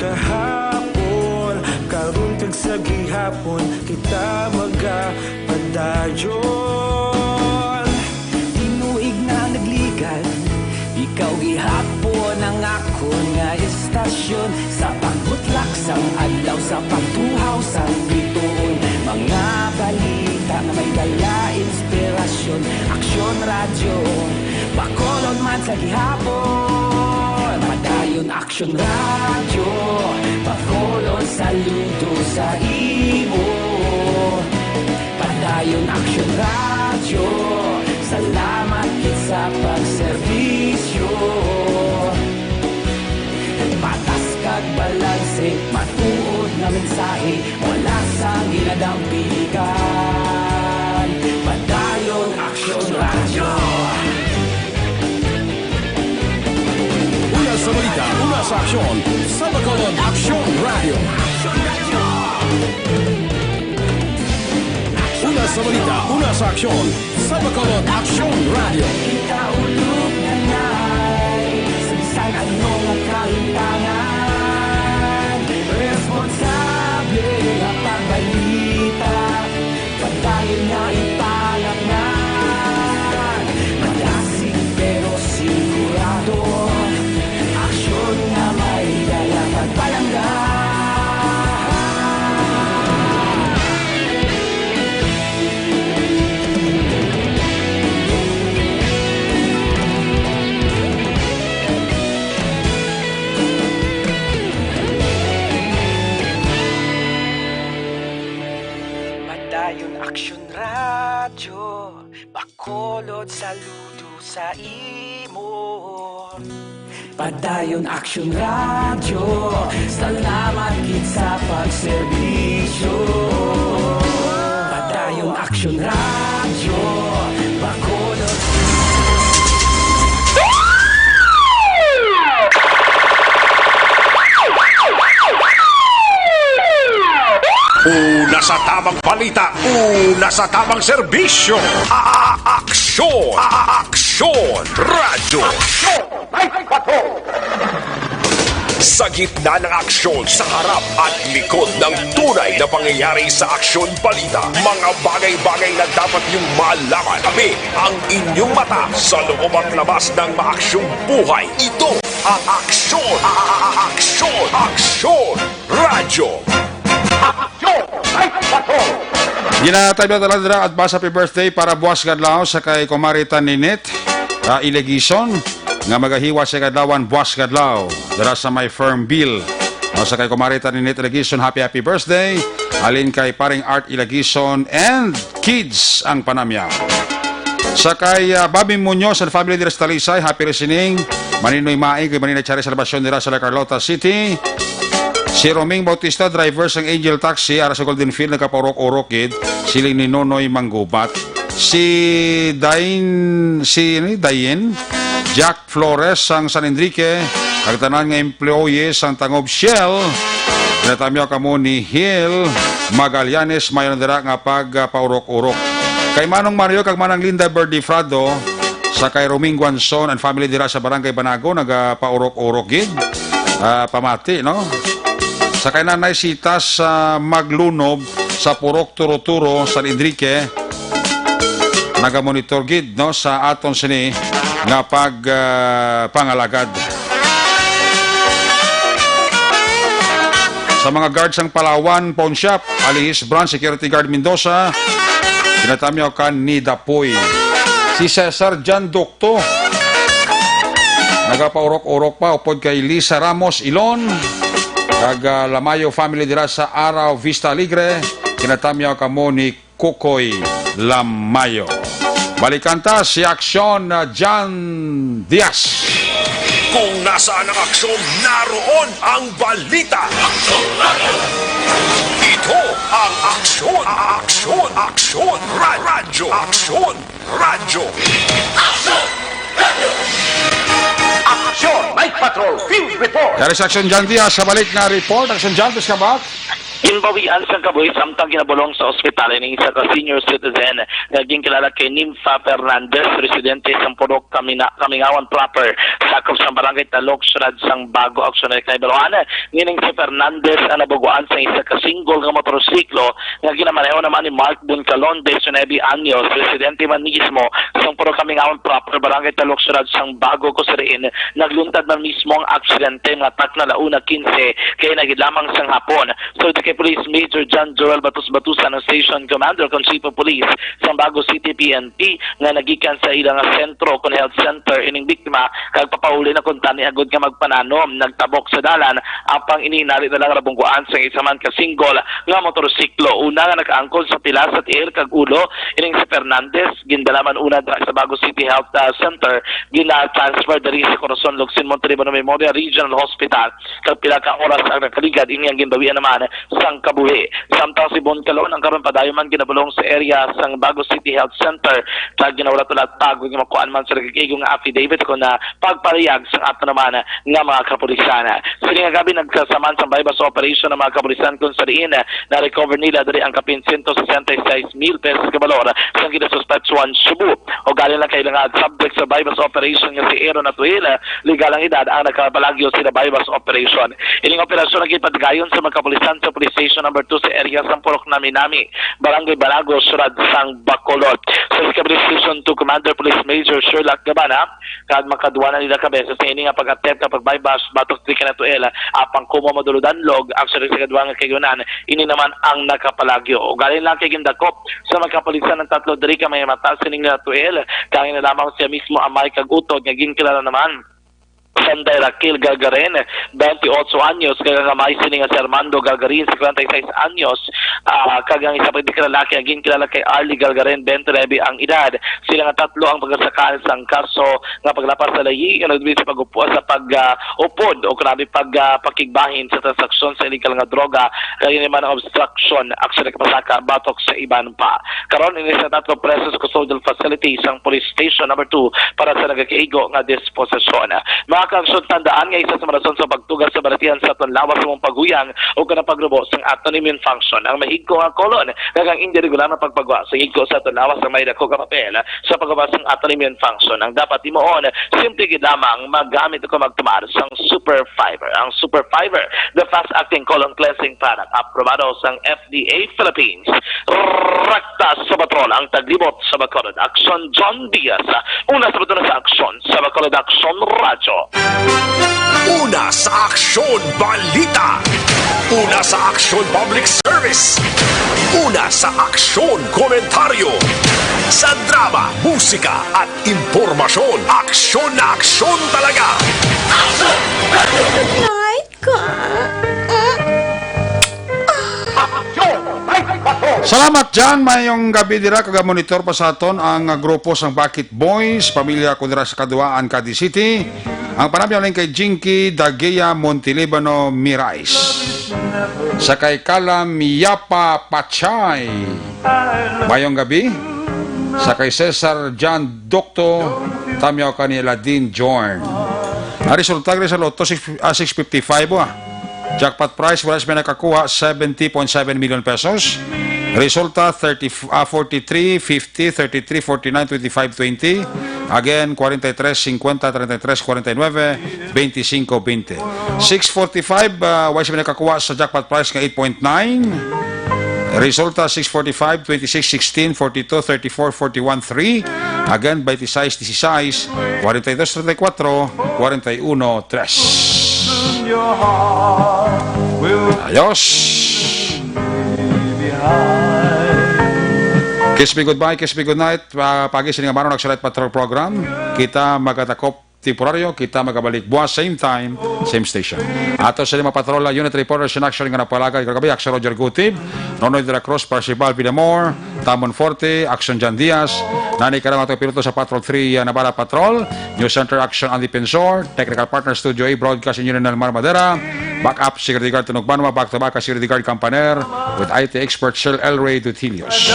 Kahapon, karon kag sa gihapon, kita magapadayon. Tinuig na nagligan, ikaw gihapon ang akon nga istasyon. Sa pagbutlak sang adlaw, sa pagtuhaw sang bituon, mga balita nga may dala inspirasyon. Aksyon Radyo, Bacolod man sa gihapon. Padayon Aksyon Radyo, Bacolod saludo sa imo. Padayon Aksyon Radyo, salamat gid sa pagserbisyo. Patas kag balanse, matuod nga mensahe, wala sang ginadampigan. Padayon Aksyon Radyo. Una sa balita, una sa aksyon, sa Bacolod Aksyon Radyo. Una sa balita, una sa aksyon, sa Bacolod Aksyon Radyo. Kita ulog na nay, sa bisan ano nga kahintangan, responsable nga pagbalita, padayon nga ipangatngan. Madasig pero sigurado, aksyon nga may dala pagpalangga. Padayon Aksyon Radyo, Bacolod saludo sa imo. Padayon Aksyon Radyo, salamat gid sa pagserbisyo. Padayon Aksyon Radyo, Bacolod. Una sa tamang balita, una sa tamang serbisyo. A-, a-, aksyon, a-, a-, aksyon, radyo. Aksyon, ay bato! Sa gitna ng aksyon, sa harap at likod ng tunay na pangyayari sa Aksyon Balita, mga bagay-bagay na dapat niyong malaman. Kami ang inyong mata sa loob at labas ng maaksyong buhay. Ito ang Aksyon, a-, a-, a-, Aksyon, Aksyon Radyo. Aksyon, ay bato! Ginatay na talang dira advance happy birthday para buwas nga adlaw sa kay Kumari ta Ninit, ah, Ilegison, nga magahiwa sa kadlawan buwas nga adlaw dira sa may Farmville. O, sa kay Kumari ta Ninit Ilegison, happy, happy birthday. Halin kay Paring Art Ilegison and kids ang panamya. Sa kay, ah, Bobby Muñoz and family dira sa Talisay, happy listening. Maninoy Mai, kay Maninoy Chari Salvacion dira sa La Carlota City. Si Roming Bautista, driver sang Angel Taxi, ara sa Golden Field, nagkapaurok-urok gid. Siling ni Nonoy Manggubat. Si Dain, si, ano, Dayen? Jack Flores sang San Enrique, kag tanan nga employee sang Tangob Shell. Ginatamyaw kamo ni Hill Magallanes, maayo na dira nga pagpaurok-urok. Kay Manong Mario kag Manang Linda Berdifrado, sa kay Roming Guanzon and family dira sa Barangay Banago, nagapaurok-urok gid. Ah, pamati, no? Sa kay Nanay Sitas sa Maglunob sa Purok Turo-Turo, San Enrique, nagamonitor gid, no, sa aton sini nga pag, ah, pangalagad. Sa mga guard sang Palawan Pawn Shop, Alihis Branch Security Guard Mendoza, ginatamyaw ka ni Dapoy. Si Cesar Jan Docto, nagapaurok-urok pa upod kay Lisa Ramos Ilon, kag, ah, Lamayo family dira sa Araw Vista Alegre, ginatamyaw kamo ni Kukoy Lamayo. Balikan ta si Aksyon, uh, John Diaz. Kung nasaan ang aksyon, naroon ang balita. Ito ang Aksyon, Aksyon, Aksyon Ra-, Radyo, Aksyon Radyo. Aksyon! Night Patrol Field Report! Yari sa Aksyon John Diaz sa balik nga report. Aksyon John, please come back. Ginbawian sang kabuhi samtang ginabulong sa ospital ining isa ka senior citizen nga ginkilala kay Nympha Fernandez, residente sang Purok Kamina-, Kamingawan proper, sakop sang Barangay Talok, Syudad sang Bago. Aksyon na naibaluan nga ining si Fernandez ang nabaguan sa isa ka single nga motorsiklo nga ginamaneho naman ni Mark Buncalon, diecinuebe anyos, residente man mismo sang Purok Kamingawan proper, Barangay Talok, Syudad sang Bago, kung sa diin nagluntad man mismo ang aksidente mga takna la una quince, kay nagid lamang sang hapon. Sulod kay Police Major John Joel Batus Batusan, ang Station Commander kag Chief of Police sang Bago City P N P, nga nagikan sa ila nga sentro kon health center ining biktima, kag papauli na kuntani agud nga magpananom. Nagtabok sa dalan, apang ini hinari na lang nabungguan sang isa man ka single nga motorsiklo. Una nga nakaangkon sa pilas sa tiil kag ulo, ining si Fernandez, gindala man una dira sa Bago City Health, ah, Center, gina-transfer diri sa Corazon Locsin Montalibano Memorial Regional Hospital. Kag pila ka oras ang nakaligad, ini ang ginbawian naman sang kabuhi. Samtang si Buncalon ang karon padayon man ginabulong sa area sang Bago City Health Center, kag ginahulat-hulat pa kon makuhaan man sa nagkaigo nga affidavit kon, ah, pagpalihog sang ato naman nga mga kapulisan. Sini nga gab-i nagsasaman sang buy-bust operation ang mga kapulisan, kung sa diin na-recover nila diri ang kapin sento sesenta y seis mil pesos ka balor sang ginasuspetsuhan subo. Ugaling lang kay ila nga subject sa buy-bust operation nga si Aaron Atuil, legal ang edad, ang nakapalagyo sa buy-bust operation. Ining operasyon ang ginpatigayon sa mga kapulisan sa Police Station Number Two sa area sang Purok Nami-Nami, Barangay Banago, Syudad sang Bacolod. Sa Police Station Two Commander Police Major Sherlock Gabana, kag makadua na nila ka beses sa ini nga pag-attempt nga pag-buy-bust batok diri kay Atuil, apang kumo madulog-danlog ang sa ikaduha nga kaigo, ini naman ang nakapalagyo. Ugaling lang kay gindakop sa mga kapulisan ang tatlo diri ka may mata sining Atuil, kag ina lamang siya mismo amay kag utod nga ginkilala naman Sanday Raquel Galgarin, twenty-eight anyos, kag ang amay sini nga si Armando Galgarin, cincuenta y seis anyos, ah, kag ang isa pa ka lalaki nga ginkilala kay Arlie Galgarin, twenty-nine ang edad. Sila nga tatlo ang pagasakaan sang kaso nga paglapas sa layi nga nagdulot sa pag-upo-, sa pag, ah, upod o grabe pag, ah, pakigbahin sa transaksyon sa illegal nga droga, kag ini man ang obstruction, actually, kapasaka batok sa iban pa. Karon, ini sa tatlo preso sa custodial facility sang Police Station Number Two para sa nagakaigo nga disposisyon. Mga kaaksyon, tandaan nga isa sa mga rason sa pagtuga sa balatian sa aton lawas sa mga paguyang o kanang pagrubo sang aton immune function. Ang mahigko nga kolon kag ang indi regular nga pagpagwa sa higko sa aton lawas ang may dako ka papel sa pagwa sang aton immune function. Ang dapat himuon, simple gid lamang, magamit o magtumar sang Super Fiber. Ang Super Fiber, the fast-acting colon cleansing product, aprobado sang F D A Philippines. Raktas sa Patrol, ang taglibot sa Bacolod. Aksyon, John Diaz. Una sa Bacolod sa Aksyon, sa Bacolod Aksyon Radyo. Una sa Aksyon Balita. Una sa Aksyon Public Service. Una sa Aksyon Komentaryo. Sa drama, musika, at impormasyon. Aksyon na aksyon talaga. Night ka. Salamat, Jan. Mayong gabi dira, kag monitor pa sa aton ang, ah, grupo sang Bakit Boys, pamilya ko dira sa Kaduaan, Cadiz City. Ang panamyaw lang kay Jinky Daguia Montelibano Mirais. Sa kay Kala Miyapa Pachay. Mayong gabi. Sa kay Cesar Jan Docto. Tamyaw ka ni Ladin Jorn. Ang resulta diri sa Lotto, six, ah, six fifty-five, ah. Jackpot prize, wala siya nakakuha, seventy point seven million pesos. Resulta, thirty, ah, forty-three, fifty, thirty-three, forty-nine, twenty-five, twenty. Again, forty-three, fifty, thirty-three, forty-nine, twenty-five, twenty. Six forty-five, ah, wala siya nakakuha sa jackpot prize nga eight point nine. Resulta, six forty-five, twenty-six, sixteen, forty-two, thirty-four, forty-one, three. Again, twenty-six, dieciséis, forty-dos, treinta y cuatro, forty-uno, tres. Ayos. Kiss me goodbye, kiss me goodnight. Pa-, pagi sining amanon, Action Night Patrol Program. Kita magatakop temporaryo, kita magabalik buwas, same time, same station. Ato sa lima patrol, unit reporter, sin Action nga napalaga, kagabi, Action Roger Gutib, Nonoy de la Cruz, Percival Villamor, Tamon Forte, Action Jan Diaz, nani ka mga piloto sa Patrol three, uh, Navarra Patrol, News Center Action Andy Pensor, Technical Partner Studio A, Broadcast Engineer Nelmar Madera, Backup Security Guard Tunog Banwa, back to back Security Guard Campaner, with I T expert Sir Elray Dutilios.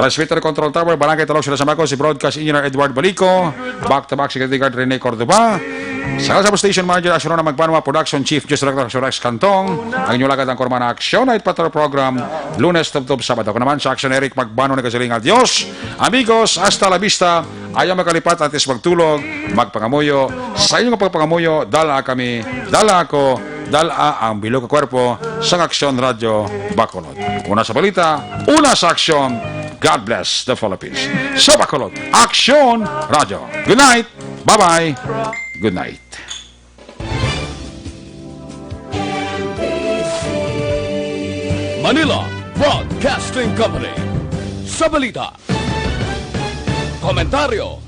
Transmitter Control Tower, Barangay Talog, Sila Samaco, si Broadcast Engineer Edward Balico, back to back Security Guard Rene Cordova. Sa, sa station manager, Action Rona Magbanwa, production chief, Diyos Director, Action Rex Cantong, ang inyong lagad ang kurma na Action Night Patrol Program, Lunes, Tubtob, Sabado. Ako naman sa Action Eric Magbanwa, nagasiling, "Adios, amigos, hasta la vista." Ayaw makalipat, antes magtulog, magpangamuyo. Sa inyong pagpangamuyo, dala kami, dala ako, dala ang bilog nga kwerpo sa Action Radio Bacolod. Una sa balita, una sa aksyon. God bless the Philippines. Sa Bacolod, Action Radio. Good night. Bye-bye. Good night. Manila Broadcasting Company. Sa balita, komentaryo,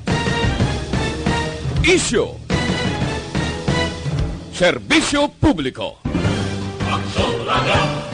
isyu, serbisyo publiko. Action Radio.